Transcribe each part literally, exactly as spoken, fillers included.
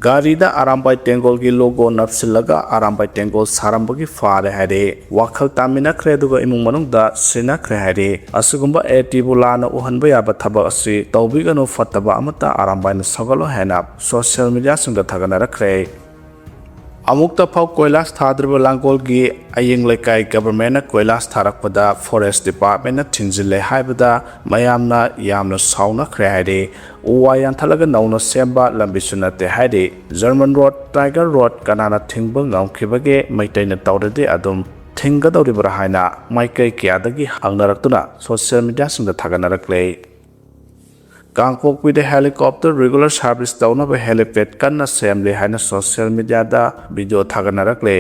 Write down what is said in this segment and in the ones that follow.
ꯒꯥꯔꯤꯗ ꯑꯔꯥꯝꯕꯥꯏ ꯇꯦꯡꯒꯣꯜꯒꯤ ꯂꯣꯒꯣ ꯅꯞꯁꯤꯜꯂꯒ ꯑꯔꯥꯝꯕꯥꯏ ꯇꯦꯡꯒꯣꯜ ꯁꯥꯔꯝꯕꯒꯤ ꯐꯥꯔꯦ ꯍꯥꯏꯔꯦ꯫ ꯋꯥꯈꯜ ꯇꯥꯃꯤꯟꯅꯈ꯭ꯔꯦ ꯑꯗꯨꯒ ꯏꯃꯨꯡ ꯃꯅꯨꯡꯗ ꯁꯤꯟꯅꯈ꯭ꯔꯦ ꯍꯥꯏꯔꯦ꯫ ꯑꯁꯤꯒꯨꯝꯕ ꯑꯦ ꯇꯤꯕꯨ ꯂꯥꯟꯅ ꯎꯍꯟꯕ ꯌꯥꯕ ꯊꯕꯛ ꯑꯁꯤ ꯇꯧꯕꯤꯒꯅꯨ, ꯐꯠꯇꯕ ꯑꯃꯠꯇ ꯑꯔꯥꯝꯕꯥꯏꯅ ꯁꯧꯒꯠꯂꯣꯏ ꯍꯥꯏꯅ ꯁꯣꯁꯤꯌꯦꯜ ꯃꯤꯗꯤꯌꯥꯁꯤꯡꯗ ꯊꯥꯒꯠꯅꯔꯛꯈ꯭ꯔꯦ꯫ ꯑꯃꯨꯛꯇꯐꯥꯎ ꯀꯣꯏꯂꯥꯁ ꯊꯥꯗ꯭ꯔꯤꯕ ꯂꯥꯡꯒꯣꯜꯒꯤ ꯑꯌꯤꯡ ꯂꯩꯀꯥꯏ ꯒꯚꯔꯟꯃꯦꯟꯠꯅ ꯀꯣꯏꯂꯥꯁ ꯊꯥꯔꯛꯄꯗ ꯐꯣꯔꯦꯁꯠ ꯗꯤꯄꯥꯔꯠꯃꯦꯟꯠꯅ ꯊꯤꯡꯖꯤꯜꯂꯦ ꯍꯥꯏꯕꯗ ꯃꯌꯥꯝꯅ ꯌꯥꯝꯅ ꯁꯥꯎꯅꯈ꯭ꯔꯦ ꯍꯥꯏꯔꯤ꯫ ꯎ ꯋꯥ ꯌꯥꯟꯊꯠꯂꯒ ꯅꯧꯅ ꯁꯦꯝꯕ ꯂꯝꯕꯤꯁꯨ ꯅꯠꯇꯦ ꯍꯥꯏꯔꯤ꯫ ꯖꯔꯃꯟ ꯔꯣꯗ, ꯇꯥꯏꯒꯔ ꯔꯣꯗ ꯀꯅꯥꯅ ꯊꯤꯡꯕ ꯉꯝꯈꯤꯕꯒꯦ? ꯃꯩꯇꯩꯅ ꯇꯧꯔꯗꯤ ꯑꯗꯨꯝ ꯊꯤꯡꯒꯗꯧꯔꯤꯕ꯭ꯔꯥ ꯍꯥꯏꯅ ꯃꯥꯏꯀꯩ ꯀꯌꯥꯗꯒꯤ ꯍꯪꯅꯔꯛꯇꯨꯅ ꯁꯣꯁꯤꯌꯦꯜ ꯃꯤꯗꯤꯌꯥꯁꯤꯡꯗ ꯊꯥꯒꯠꯅꯔꯛꯂꯦ꯫ ꯀꯥꯡꯄꯣꯛꯄꯤꯗ ꯍꯦꯂꯤꯀꯣꯞꯇꯔ ꯔꯤꯒꯨꯂꯔ ꯁꯥꯔꯚꯤꯁ ꯇꯧꯅꯕ ꯍꯦꯂꯤꯄꯦꯗ ꯀꯟꯅ ꯁꯦꯝꯂꯤ ꯍꯥꯏꯅ ꯁꯣꯁꯤꯌꯦꯜ ꯃꯤꯗꯤꯌꯥꯗ ꯚꯤꯗꯤꯑꯣ ꯊꯥꯒꯠꯅꯔꯛꯂꯦ꯫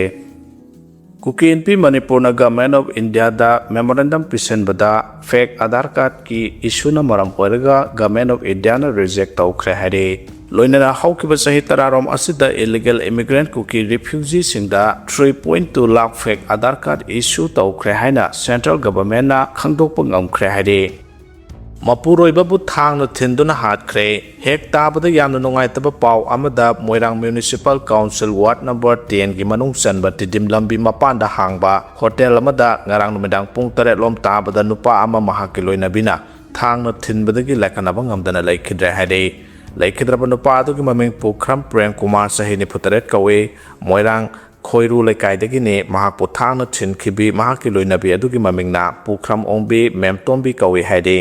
ꯀꯨꯀꯤ ꯏꯟꯄꯤ ꯃꯅꯤꯄꯨꯔꯅ ꯒꯚꯔꯟꯃꯦꯟꯠ ꯑꯣꯐ ꯏꯟꯗꯤꯌꯥꯗ ꯃꯦꯃꯣꯔꯦꯟꯗꯝ ꯄꯤꯁꯤꯟꯕꯗ ꯐꯦꯛ ꯑꯥꯙꯥꯔ ꯀꯥꯔꯗꯀꯤ ꯏꯁꯨꯅ ꯃꯔꯝ ꯑꯣꯏꯔꯒ ꯒꯚꯔꯟꯃꯦꯟꯠ ꯑꯣꯐ ꯏꯟꯗꯤꯌꯥꯅ ꯔꯤꯖꯦꯛ ꯇꯧꯈ꯭ꯔꯦ ꯍꯥꯏꯔꯤ꯫ ꯂꯣꯏꯅꯅ ꯍꯧꯈꯤꯕ ꯆꯍꯤ ꯇꯔꯥꯔꯣꯝ ꯑꯁꯤꯗ ꯏꯂꯤꯒꯦꯜ ꯏꯃꯤꯒ꯭ꯔꯦꯟꯠ ꯀꯨꯀꯤ ꯔꯤꯐ꯭ꯌꯨꯖꯤꯁꯤꯡꯗ ꯊ꯭ꯔꯤ ꯄꯣꯏꯟꯠ ꯇꯨ ꯂꯥꯈ ꯐꯦꯛ ꯑꯥꯙꯥꯔ ꯀꯥꯔꯗ ꯏꯁꯨ ꯇꯧꯈ꯭ꯔꯦ ꯍꯥꯏꯅ ꯁꯦꯟꯇ꯭ꯔꯦꯜ ꯒꯚꯔꯟꯃꯦꯟꯠꯅ ꯈꯪꯗꯣꯛꯄ ꯉꯝꯈ꯭ꯔꯦ ꯍꯥꯏꯔꯤ꯫ ꯃꯄꯨꯔꯣꯏꯕꯕꯨ ꯊꯥꯡꯅ ꯊꯤꯟꯗꯨꯅ ꯍꯥꯠꯈ꯭ꯔꯦ꯫ ꯍꯦꯛ ꯇꯥꯕꯗ ꯌꯥꯝꯅ ꯅꯨꯡꯉꯥꯏꯇꯕ ꯄꯥꯎ ꯑꯃꯗ ꯃꯣꯏꯔꯥꯡ ꯃ꯭ꯌꯨꯅꯤꯁꯤꯄꯥꯜ ꯀꯥꯎꯟꯁꯤꯜ ꯋꯥꯔꯗ ꯅꯝꯕꯔ ꯇꯦꯟꯒꯤ ꯃꯅꯨꯡ ꯆꯟꯕ ꯇꯤꯗꯤꯝ ꯂꯝꯕꯤ ꯃꯄꯥꯟꯗ ꯍꯥꯡꯕ ꯍꯣꯇꯦꯜ ꯑꯃꯗ ꯉꯔꯥꯡ ꯅꯨꯃꯤꯗꯥꯡ ꯄꯨꯡ ꯇꯔꯦꯠ ꯂꯣꯝ ꯇꯥꯕꯗ ꯅꯨꯄꯥ ꯑꯃ ꯃꯍꯥꯛꯀꯤ ꯂꯣꯏꯅꯕꯤꯅ ꯊꯥꯡꯅ ꯊꯤꯟꯕꯗꯒꯤ ꯂꯥꯏꯀꯠꯅꯕ ꯉꯝꯗꯅ ꯂꯩꯈꯤꯗ꯭ꯔꯦ ꯍꯥꯏꯔꯤ꯫ ꯂꯩꯈꯤꯗ꯭ꯔꯕ ꯅꯨꯄꯥ ꯑꯗꯨꯒꯤ ꯃꯃꯤꯡ ꯄꯨꯈ꯭ꯔꯝ ꯄ꯭ꯔꯦꯝ ꯀꯨꯃꯥꯔ, ꯆꯍꯤ ꯅꯤꯐꯨ ꯇꯔꯦꯠ ꯀꯧꯏ꯫ ꯃꯣꯏꯔꯥꯡ ꯈꯣꯏꯔꯨ ꯂꯩꯀꯥꯏꯗꯒꯤꯅꯤ꯫ ꯃꯍꯥꯛꯄꯨ ꯊꯥꯡꯅ ꯊꯤꯟꯈꯤꯕꯤ ꯃꯍꯥꯛꯀꯤ ꯂꯣꯏꯅꯕꯤ ꯑꯗꯨꯒꯤ ꯃꯃꯤꯡꯅ ꯄꯨꯈ꯭ꯔꯝ ꯑꯣꯡꯕꯤ ꯃꯦꯝꯇꯣꯝꯕꯤ ꯀꯧꯏ ꯍꯥꯏꯔꯤ꯫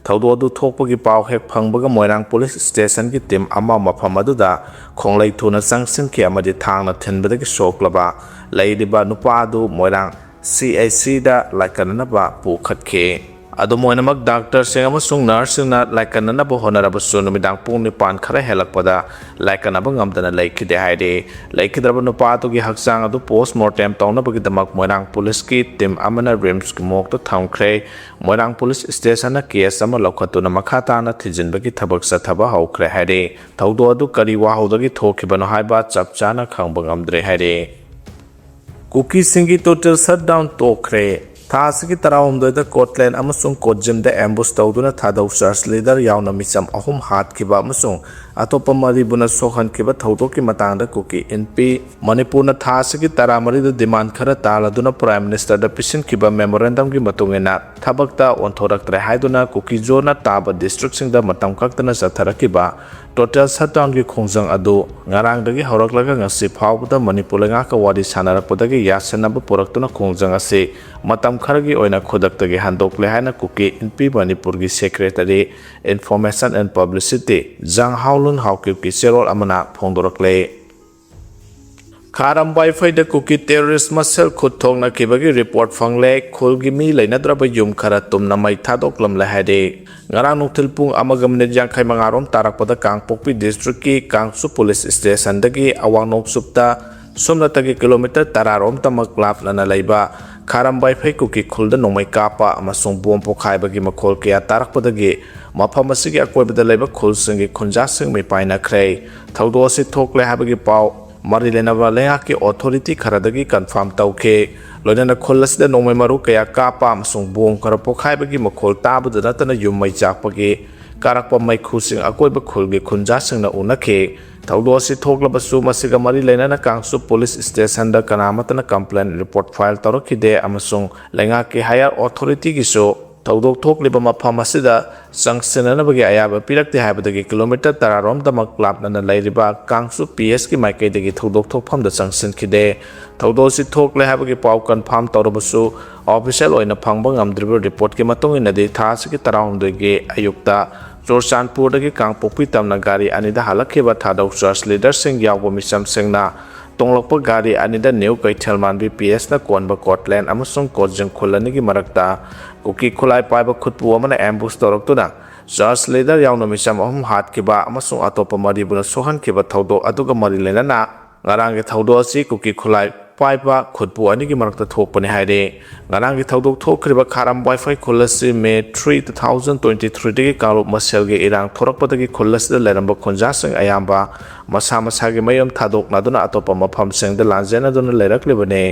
ꯊꯧꯗꯣꯛ ꯑꯗꯨ ꯊꯣꯛꯄꯒꯤ ꯄꯥꯎ ꯍꯦꯛ ꯐꯪꯕꯒ ꯃꯣꯏꯔꯥꯡ ꯄꯨꯂꯤꯁ ꯁ꯭ꯇꯦꯁꯟꯒꯤ ꯇꯤꯝ ꯑꯃ ꯃꯐꯝ ꯑꯗꯨꯗ ꯈꯣꯡꯂꯩ ꯊꯨꯅ ꯆꯪꯁꯤꯟꯈꯤ ꯑꯃꯗꯤ ꯊꯥꯡꯅ ꯊꯤꯟꯕꯗꯒꯤ ꯁꯣꯛꯂꯕ ꯂꯩꯔꯤꯕ ꯅꯨꯄꯥ ꯑꯗꯨ ꯃꯣꯏꯔꯥꯡ ꯁꯤ ꯑꯩꯆ ꯁꯤꯗ ꯂꯥꯏꯀꯠꯅꯅꯕ ꯄꯨꯈꯠꯈꯤ꯫ ꯑꯗꯨꯝ ꯑꯣꯏꯅꯃꯛ, ꯗꯥꯛꯇꯔꯁꯤꯡ ꯑꯃꯁꯨꯡ ꯅꯔꯁꯁꯤꯡꯅ ꯂꯥꯏꯀꯠꯅꯅꯕ ꯍꯣꯠꯅꯔꯕꯁꯨ ꯅꯨꯃꯤꯗꯥꯡ ꯄꯨꯡ ꯅꯤꯄꯥꯟ ꯈꯔ ꯍꯦꯜꯂꯛꯄꯗ ꯂꯥꯏꯀꯠꯅꯕ ꯉꯝꯗꯅ ꯂꯩꯈꯤꯗꯦ ꯍꯥꯏꯔꯤ꯫ ꯂꯩꯈꯤꯗ꯭ꯔꯕ ꯅꯨꯄꯥ ꯑꯗꯨꯒꯤ ꯍꯛꯆꯥꯡ ꯑꯗꯨ ꯄꯣꯁꯃꯣꯔꯇꯦꯝ ꯇꯧꯅꯕꯒꯤꯗꯃꯛ ꯃꯣꯏꯔꯥꯡ ꯄꯨꯂꯤꯁꯀꯤ ꯇꯤꯝ ꯑꯃꯅ ꯔꯤꯝꯁꯀꯤ ꯃꯣꯔꯒꯇ ꯊꯝꯈ꯭ꯔꯦ꯫ ꯃꯣꯏꯔꯥꯡ ꯄꯨꯂꯤꯁ ꯁ꯭ꯇꯦꯁꯟꯅ ꯀꯦꯁ ꯑꯃ ꯂꯧꯈꯠꯇꯨꯅ ꯃꯈꯥ ꯇꯥꯅ ꯊꯤꯖꯤꯟꯕꯒꯤ ꯊꯕꯛ ꯆꯠꯊꯕ ꯍꯧꯈ꯭ꯔꯦ ꯍꯥꯏꯔꯤ꯫ ꯊꯧꯗꯣꯛ ꯑꯗꯨ ꯀꯔꯤ ꯋꯥꯍꯧꯗꯒꯤ ꯊꯣꯛꯈꯤꯕꯅꯣ ꯍꯥꯏꯕ ꯆꯞ ꯆꯥꯅ ꯈꯪꯕ ꯉꯝꯗ꯭ꯔꯦ ꯍꯥꯏꯔꯤ꯫ ꯀꯨꯀꯤꯁꯤꯡꯒꯤ ꯇꯣꯇꯦꯜ ꯁꯠꯗꯥꯎꯟ ꯇꯣꯛꯈ꯭ꯔꯦ꯫ ꯊꯥ ꯑꯁꯤꯒꯤ ꯇꯔꯥꯍꯨꯝꯗꯣꯏꯗ ꯀꯣꯠꯂꯦꯟ ꯑꯃꯁꯨꯡ ꯀꯣꯠꯖꯤꯝꯗ ambush ꯇꯧꯗꯨꯅ ꯊꯥꯗꯧ church leader ꯌꯥꯎꯅ ꯃꯤꯆꯝ ꯑꯍꯨꯝ ꯍꯥꯠꯈꯤꯕ ꯑꯃꯁꯨꯡ ꯑꯇꯣꯞꯄ ꯃꯔꯤꯕꯨꯅ ꯁꯣꯛꯍꯟꯈꯤꯕ ꯊꯧꯗꯣꯛꯀꯤ ꯃꯇꯥꯡꯗ ꯀꯨꯀꯤ ꯏꯟꯄꯤ ꯃꯅꯤꯄꯨꯔꯅ ꯊꯥ ꯑꯁꯤꯒꯤ ꯇꯔꯥꯃꯔꯤꯗ demand ꯈꯔ ꯇꯥꯜꯂꯗꯨꯅ Prime Minister ꯗ ꯄꯤꯁꯤꯟꯈꯤꯕ memorandum ꯒꯤ ꯃꯇꯨꯡ ꯏꯟꯅ ꯊꯕꯛꯇ ꯑꯣꯟꯊꯣꯔꯛꯇ꯭ꯔꯦ ꯍꯥꯏꯗꯨꯅ ꯀꯨꯀꯤ ꯖꯣꯟꯅ ꯇꯥꯕ district ꯁꯤꯡꯗ ꯃꯇꯝ ꯀꯛꯇꯅ ꯆꯠꯊꯔꯛꯈꯤꯕ total shutdown ꯒꯤ ꯈꯣꯡꯖꯪ ꯑꯗꯨ ꯉꯔꯥꯡꯗꯒꯤ ꯍꯧꯔꯛꯂꯒ ꯉꯁꯤ ꯐꯥꯎꯕꯗ ꯃꯅꯤꯄꯨꯔ ꯂꯩꯉꯥꯛꯀ ꯋꯥꯔꯤ ꯁꯥꯟꯅꯔꯛꯄꯗꯒꯤ ꯌꯥꯁꯤꯟꯅꯕ ꯄꯨꯔꯛꯇꯨꯅ ꯈꯣꯡꯖꯪ ꯑꯁꯤ ꯃꯇꯝ ꯈꯔꯒꯤ ꯑꯣꯏꯅ ꯈꯨꯗꯛꯇꯒꯤ ꯍꯟꯗꯣꯛꯂꯦ ꯍꯥꯏꯅ ꯀꯨꯀꯤ ꯏꯟꯄꯤ ꯃꯅꯤꯄꯨꯔꯒꯤ Secretary Information and Publicity ꯖꯥꯡ ꯍꯥꯎꯂꯨꯟ ꯍꯥꯎꯀꯤꯞꯀꯤ ꯆꯦꯔꯣꯜ ꯑꯃꯅ ꯐꯣꯡꯗꯣꯔꯛꯂꯦ꯫ ꯈꯥꯔꯝ ꯋꯥꯏꯐꯩꯗ ꯀꯨꯀꯤ terrorist ꯃꯁꯦꯜ ꯈꯨꯠ ꯊꯣꯛꯅꯈꯤꯕꯒꯤ report ꯐꯪꯂꯦ꯫ ꯈꯨꯜꯒꯤ ꯃꯤ ꯂꯩꯅꯗ꯭ꯔꯕ ꯌꯨꯝ ꯈꯔ ꯇꯨꯝꯅ ꯃꯩ ꯊꯥꯗꯣꯛꯂꯝꯂꯦ ꯍꯥꯏꯔꯤ꯫ ꯉꯔꯥꯡ ꯅꯨꯡꯊꯤꯜ ꯄꯨꯡ ꯑꯃꯒ minute ꯌꯥꯡꯈꯩ ꯃꯉꯥ ꯔꯣꯝ ꯇꯥꯔꯛꯄꯗ ꯀꯥꯡꯄꯣꯛꯄꯤ district ꯀꯤ ꯀꯥꯡꯁꯨ police station ꯗꯒꯤ ꯑꯋꯥꯡ ꯅꯣꯡꯆꯨꯞꯇ ꯁꯣꯝꯅꯇꯒꯤ kilometre ꯇꯔꯥ ꯔꯣꯝꯇꯃꯛ ꯂꯥꯞꯅꯅ ꯂꯩꯕ ꯈꯥꯔꯝ ꯋꯥꯏꯐꯩ ꯀꯨꯀꯤ ꯈꯨꯜꯗ ꯅꯣꯡꯃꯩ ꯀꯥꯞꯄ ꯑꯃꯁꯨꯡ ꯕꯣꯝ ꯄꯣꯈꯥꯏꯕꯒꯤ ꯃꯈꯣꯜ ꯀꯌꯥ ꯇꯥꯔꯛꯄꯗꯒꯤ ꯃꯐꯝ ꯑꯁꯤꯒꯤ ꯑꯀꯣꯏꯕꯗ ꯂꯩꯕ ꯈꯨꯜꯁꯤꯡꯒꯤ ꯈꯨꯟꯖꯥꯁꯤꯡ ꯃꯤꯄꯥꯏꯅꯈ꯭ꯔꯦ꯫ ꯊꯧꯗꯣꯛ ꯑꯁꯤ ꯊꯣꯛꯂꯦ ꯍꯥꯏꯕꯒꯤ ꯄꯥꯎ ꯃꯔꯤ ꯂꯩꯅꯕ ꯂꯩꯉꯥꯛꯀꯤ authority ꯈꯔꯗꯒꯤ confirm ꯇꯧꯈꯤ꯫ ꯂꯣꯏꯅꯅ ꯈꯨꯜ ꯑꯁꯤꯗ ꯅꯣꯡꯃꯩ ꯃꯔꯨ ꯀꯌꯥ ꯀꯥꯞꯄ ꯑꯃꯁꯨꯡ ꯕꯣꯝ ꯈꯔ ꯄꯣꯈꯥꯏꯕꯒꯤ ꯃꯈꯣꯜ ꯇꯥꯕꯗ ꯅꯠꯇꯅ ꯌꯨꯝ ꯃꯩ ꯆꯥꯛꯄꯒꯤ ꯀꯥꯔꯛꯄ ꯃꯩꯈꯨꯁꯤꯡ ꯑꯀꯣꯏꯕ ꯈꯨꯜꯒꯤ ꯈꯨꯟꯖꯥꯁꯤꯡꯅ ꯎꯅꯈꯤ꯫ ꯊꯧꯗꯣꯛ ꯑꯁꯤ ꯊꯣꯛꯂꯕꯁꯨ ꯃꯁꯤꯒ ꯃꯔꯤ ꯂꯩꯅꯅ ꯀꯥꯡꯁꯨ police station ꯗ ꯀꯅꯥꯃꯠꯇꯅ complaint report file ꯇꯧꯔꯛꯈꯤꯗꯦ ꯑꯃꯁꯨꯡ ꯂꯩꯉꯥꯛꯀꯤ higher authority ꯒꯤꯁꯨ ꯊꯧꯗꯣꯛ ꯊꯣꯛꯂꯤꯕ ꯃꯐꯝ ꯑꯁꯤꯗ ꯆꯪꯁꯤꯟꯅꯅꯕꯒꯤ ꯑꯌꯥꯕ ꯄꯤꯔꯛꯇꯦ ꯍꯥꯏꯕꯗꯒꯤ kilometre ꯇꯔꯥ ꯔꯣꯝꯗꯃꯛ ꯂꯥꯞꯅꯅ ꯂꯩꯔꯤꯕ ꯀꯥꯡꯁꯨ P S ꯀꯤ ꯃꯥꯏꯀꯩꯗꯒꯤ ꯊꯧꯗꯣꯛ ꯊꯣꯛꯐꯝꯗ ꯆꯪꯁꯤꯟꯈꯤꯗꯦ꯫ ꯊꯧꯗꯣꯛ ꯑꯁꯤ ꯊꯣꯛꯂꯦ ꯍꯥꯏꯕꯒꯤ ꯄꯥꯎ confirm ꯇꯧꯔꯕꯁꯨ official ꯑꯣꯏꯅ ꯐꯪꯕ ꯉꯝꯗ꯭ꯔꯤꯕ report ꯀꯤ ꯃꯇꯨꯡ ꯏꯟꯅꯗꯤ ꯊꯥ ꯑꯁꯤꯒꯤ ꯇꯔꯥꯍꯨꯝꯗꯣꯏꯒꯤ ꯑꯌꯨꯛꯇ ꯆꯨꯔꯆꯥꯟꯄꯨꯔꯗꯒꯤ ꯀꯥꯡꯄꯣꯛꯄꯤ ꯇꯝꯅ ꯒꯥꯔꯤ ꯑꯅꯤꯗ ꯍꯜꯂꯛꯈꯤꯕ ꯊꯥꯗꯧ church leader ꯁꯤꯡ ꯌꯥꯎꯕ ꯃꯤꯆꯝꯁꯤꯡꯅ ꯇꯣꯡꯂꯛꯄ ꯒꯥꯔꯤ ꯑꯅꯤꯗ New ꯀꯩꯊꯦꯜꯃꯥꯟꯕꯤ P S ꯅ ꯀꯣꯟꯕ ꯀꯣꯠꯂꯦꯟ ꯑꯃꯁꯨꯡ ꯀꯣꯠꯖꯤꯡ ꯈꯨꯜ ꯑꯅꯤꯒꯤ ꯃꯔꯛꯇ ꯀꯨꯀꯤ ꯈꯨꯠꯂꯥꯏ ꯄꯥꯏꯕ ꯈꯨꯠꯄꯨ ꯑꯃꯅ ambush ꯇꯧꯔꯛꯇꯨꯅ church leader ꯌꯥꯎꯅ ꯃꯤꯆꯝ ꯑꯍꯨꯝ ꯍꯥꯠꯈꯤꯕ ꯑꯃꯁꯨꯡ ꯑꯇꯣꯞꯄ ꯃꯔꯤꯕꯨꯅ ꯁꯣꯛꯍꯟꯈꯤꯕ ꯊꯧꯗꯣꯛ ꯑꯗꯨꯒ ꯃꯔꯤ ꯂꯩꯅꯅ ꯉꯔꯥꯡꯒꯤ ꯊꯧꯗꯣꯛ ꯑꯁꯤ ꯀꯨꯀꯤ ꯈꯨꯠꯂꯥꯏ ꯄꯥꯏꯕ ꯈꯨꯠꯄꯨ ꯑꯅꯤꯒꯤ ꯃꯔꯛꯇ ꯊꯣꯛꯄꯅꯤ ꯍꯥꯏꯔꯤ꯫ ꯉꯔꯥꯡꯒꯤ ꯊꯧꯗꯣꯛ ꯊꯣꯛꯈ꯭ꯔꯤꯕ ꯈꯥꯔꯝ ꯋꯥꯏꯐꯩ ꯈꯨꯜ ꯑꯁꯤ May three two thousand twenty ꯊ꯭ꯔꯤꯗꯒꯤ ꯀꯥꯡꯂꯨꯞ ꯃꯁꯦꯜꯒꯤ ꯏꯔꯥꯡ ꯊꯣꯔꯛꯄꯗꯒꯤ ꯈꯨꯜ ꯑꯁꯤꯗ ꯂꯩꯔꯝꯕ ꯈꯨꯟꯖꯥꯁꯤꯡ ꯑꯌꯥꯝꯕ ꯃꯁꯥ ꯃꯁꯥꯒꯤ ꯃꯌꯨꯝ ꯊꯥꯗꯣꯛꯅꯗꯨꯅ ꯑꯇꯣꯞꯄ ꯃꯐꯝꯁꯤꯡꯗ ꯂꯥꯟꯖꯦꯟꯅꯗꯨꯅ ꯂꯩꯔꯛꯂꯤꯕꯅꯤ꯫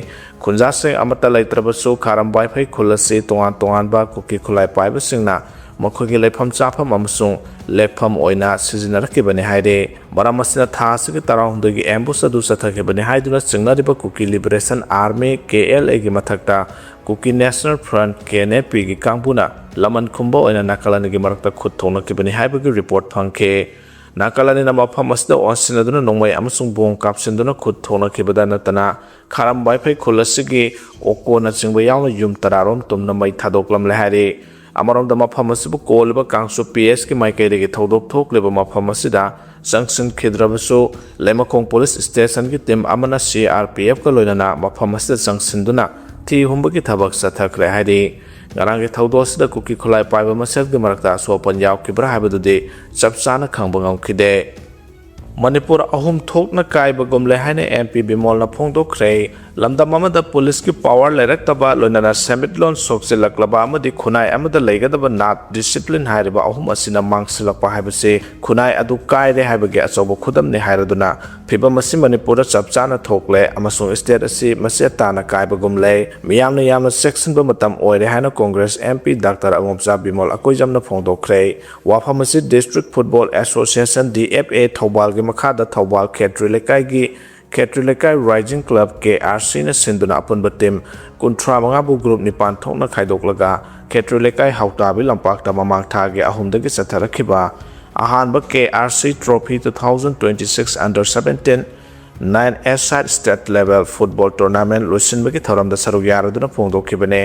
ꯈꯨꯟꯖꯥꯁꯤꯡ ꯑꯃꯠꯇ ꯂꯩꯇ꯭ꯔꯕꯁꯨ ꯈꯥꯔꯝ ꯋꯥꯏꯐꯩ ꯈꯨꯜ ꯑꯁꯤ ꯇꯣꯉꯥꯟ ꯇꯣꯉꯥꯟꯕ ꯀꯨꯀꯤ ꯈꯨꯠꯂꯥꯏ ꯄꯥꯏꯕꯁꯤꯡꯅ ꯃꯈꯣꯏꯒꯤ ꯂꯩꯐꯝ ꯆꯥꯐꯝ ꯑꯃꯁꯨꯡ ꯂꯦꯞꯐꯝ ꯑꯣꯏꯅ ꯁꯤꯖꯤꯟꯅꯔꯛꯈꯤꯕꯅꯤ ꯍꯥꯏꯔꯤ꯫ ꯃꯔꯝ ꯑꯁꯤꯅ ꯊꯥ ꯑꯁꯤꯒꯤ ꯇꯔꯥꯍꯨꯝꯗꯣꯏꯒꯤ ꯑꯦꯝꯕꯨꯁ ꯑꯗꯨ ꯆꯠꯊꯈꯤꯕꯅꯤ ꯍꯥꯏꯗꯨꯅ ꯆꯤꯡꯅꯔꯤꯕ Kuki liberation army, K L ꯑꯦꯒꯤ ꯃꯊꯛꯇ Kuki national front, K N A ꯄꯤꯒꯤ ꯀꯥꯡꯕꯨꯅ ꯂꯃꯟ ꯈꯨꯝꯕ ꯑꯣꯏꯅ ꯅꯥꯀꯜ ꯑꯅꯤꯒꯤ ꯃꯔꯛꯇ ꯈꯨꯠ ꯊꯣꯛꯅꯈꯤꯕꯅꯤ ꯍꯥꯏꯕꯒꯤ ꯔꯤꯄꯣꯔꯠ ꯐꯪꯈꯤ꯫ ꯅꯥꯀꯜ ꯑꯅꯤꯅ ꯃꯐꯝ ꯑꯁꯤꯗ ꯑꯣꯟꯁꯤꯟꯅꯗꯨꯅ ꯅꯣꯡꯃꯩ ꯑꯃꯁꯨꯡ ꯕꯣꯝ ꯀꯥꯞꯁꯤꯟꯗꯨꯅ ꯈꯨꯠ ꯊꯣꯛꯅꯈꯤꯕꯗ ꯅꯠꯇꯅ, ꯈꯥꯔꯝ ꯋꯥꯏꯐꯩ ꯈꯨꯜ ꯑꯁꯤꯒꯤ ꯑꯣꯀꯣꯅꯆꯤꯡꯕ ꯌꯥꯎꯅ ꯌꯨꯝ ꯇꯔꯥꯔꯣꯝ ꯇꯨꯝꯅ ꯃꯩ ꯊꯥꯗꯣꯛꯂꯝꯂꯦ ꯍꯥꯏꯔꯤ꯫ ꯑꯃꯔꯣꯝꯗ, ꯃꯐꯝ ꯑꯁꯤꯕꯨ ꯀꯣꯜꯂꯤꯕ ꯀꯥꯡꯆꯨꯞ ꯄꯤ ꯑꯦꯁꯀꯤ ꯃꯥꯏꯀꯩꯗꯒꯤ ꯊꯧꯗꯣꯛ ꯊꯣꯛꯂꯤꯕ ꯃꯐꯝ ꯑꯁꯤꯗ ꯆꯪꯁꯤꯟꯈꯤꯗ꯭ꯔꯕꯁꯨ, ꯂꯩꯃꯈꯣꯡ ꯄꯨꯂꯤꯁ ꯁ꯭ꯇꯦꯁꯟꯒꯤ ꯇꯤꯝ ꯑꯃꯅ ꯁꯤ ꯑꯥꯔ ꯄꯤ ꯑꯦꯐꯀ ꯂꯣꯏꯅꯅ ꯃꯐꯝ ꯑꯁꯤꯗ ꯆꯪꯁꯤꯟꯗꯨꯅ ꯊꯤ ꯍꯨꯝꯕꯒꯤ ꯊꯕꯛ ꯆꯠꯊꯈ꯭ꯔꯦ ꯍꯥꯏꯔꯤ꯫ ꯉꯔꯥꯡꯒꯤ ꯊꯧꯗꯣꯛ ꯑꯁꯤꯗ ꯀꯨꯀꯤ ꯈꯨꯠꯂꯥꯏ ꯄꯥꯏꯕ ꯃꯁꯦꯜꯒꯤ ꯃꯔꯛꯇ ꯑꯁꯣꯛ ꯑꯄꯟ ꯌꯥꯎꯈꯤꯕ꯭ꯔꯥ ꯍꯥꯏꯕꯗꯨꯗꯤ ꯆꯞ ꯆꯥꯅ ꯈꯪꯕ ꯉꯝꯈꯤꯗꯦ꯫ ꯃꯅꯤꯄꯨꯔ ꯑꯍꯨꯝ ꯊꯣꯛꯅ ꯀꯥꯏꯕꯒꯨꯝꯂꯦ ꯍꯥꯏꯅ ꯑꯦꯝ ꯄꯤ ꯕꯤꯃꯣꯜꯅ ꯐꯣꯡꯗꯣꯛꯈ꯭ꯔꯦ꯫ ꯂꯝꯗꯝ ꯑꯃꯗ ꯄꯨꯂꯤꯁꯀꯤ ꯄꯋꯥꯔ ꯂꯩꯔꯛꯇꯕ, ꯂꯣꯏꯅꯅ ꯁꯦꯟꯃꯤꯠꯂꯣꯟ ꯁꯣꯛꯆꯤꯜꯂꯛꯂꯕ ꯑꯃꯗꯤ ꯈꯨꯟꯅꯥꯏ ꯑꯃꯗ ꯂꯩꯒꯗꯕ ꯅꯥꯠ, ꯗꯤꯁꯤꯄ꯭ꯂꯤꯟ ꯍꯥꯏꯔꯤꯕ ꯑꯍꯨꯝ ꯑꯁꯤꯅ ꯃꯥꯡꯁꯤꯜꯂꯛꯄ ꯍꯥꯏꯕꯁꯤ ꯈꯨꯟꯅꯥꯏ ꯑꯗꯨ ꯀꯥꯏꯔꯦ ꯍꯥꯏꯕꯒꯤ ꯑꯆꯧꯕ ꯈꯨꯗꯝꯅꯤ ꯍꯥꯏꯔꯗꯨꯅ, ꯐꯤꯚꯝ ꯑꯁꯤ ꯃꯅꯤꯄꯨꯔꯗ ꯆꯞ ꯆꯥꯅ ꯊꯣꯛꯂꯦ ꯑꯃꯁꯨꯡ ꯁ꯭ꯇꯦꯠ ꯑꯁꯤ ꯃꯆꯦꯠ ꯇꯥꯅ ꯀꯥꯏꯕꯒꯨꯝ ꯂꯩ꯫ ꯃꯤꯌꯥꯝꯅ ꯌꯥꯝꯅ ꯆꯦꯛꯁꯤꯟꯕ ꯃꯇꯝ ꯑꯣꯏꯔꯦ ꯍꯥꯏꯅ Congress M P doctor Angomcha Bimol ꯑꯀꯣꯏꯖꯝꯅ ꯐꯣꯡꯗꯣꯛꯈ꯭ꯔꯦ꯫ ꯋꯥꯐꯝ ꯑꯁꯤ district football association, D F A, ꯊꯧꯕꯥꯜꯒꯤ ꯃꯈꯥꯗ ꯊꯧꯕꯥꯜ ꯈꯦꯇ꯭ꯔꯤ ꯂꯩꯀꯥꯏꯒꯤ ꯈꯦꯇ꯭ꯔꯤ ꯂꯩꯀꯥꯏ ꯔꯥꯏꯖꯤꯡ ꯀ꯭ꯂꯕ, ꯀꯦ ꯑꯥꯔ ꯁꯤꯅ ꯁꯤꯟꯗꯨꯅ ꯑꯄꯨꯟꯕ ꯇꯤꯝ ꯀꯨꯟꯊ꯭ꯔꯥ ꯃꯉꯥꯕꯨ ꯒ꯭ꯔꯨꯞ ꯅꯤꯄꯥꯟ ꯊꯣꯛꯅ ꯈꯥꯏꯗꯣꯛꯂꯒ ꯈꯦꯇ꯭ꯔꯤ ꯂꯩꯀꯥꯏ ꯍꯥꯎꯇꯥꯕꯤ ꯂꯝꯄꯥꯛꯇ ꯃꯃꯥꯡ ꯊꯥꯒꯤ ꯑꯍꯨꯝꯗꯒꯤ ꯆꯠꯊꯔꯛꯈꯤꯕ ꯑꯍꯥꯟꯕ K R C trophy two thousand twenty six under seventeen nine a side state level football tournament ꯂꯣꯏꯁꯤꯟꯕꯒꯤ ꯊꯧꯔꯝꯗ ꯁꯔꯨꯛ ꯌꯥꯔꯗꯨꯅ ꯐꯣꯡꯗꯣꯛꯈꯤꯕꯅꯤ꯫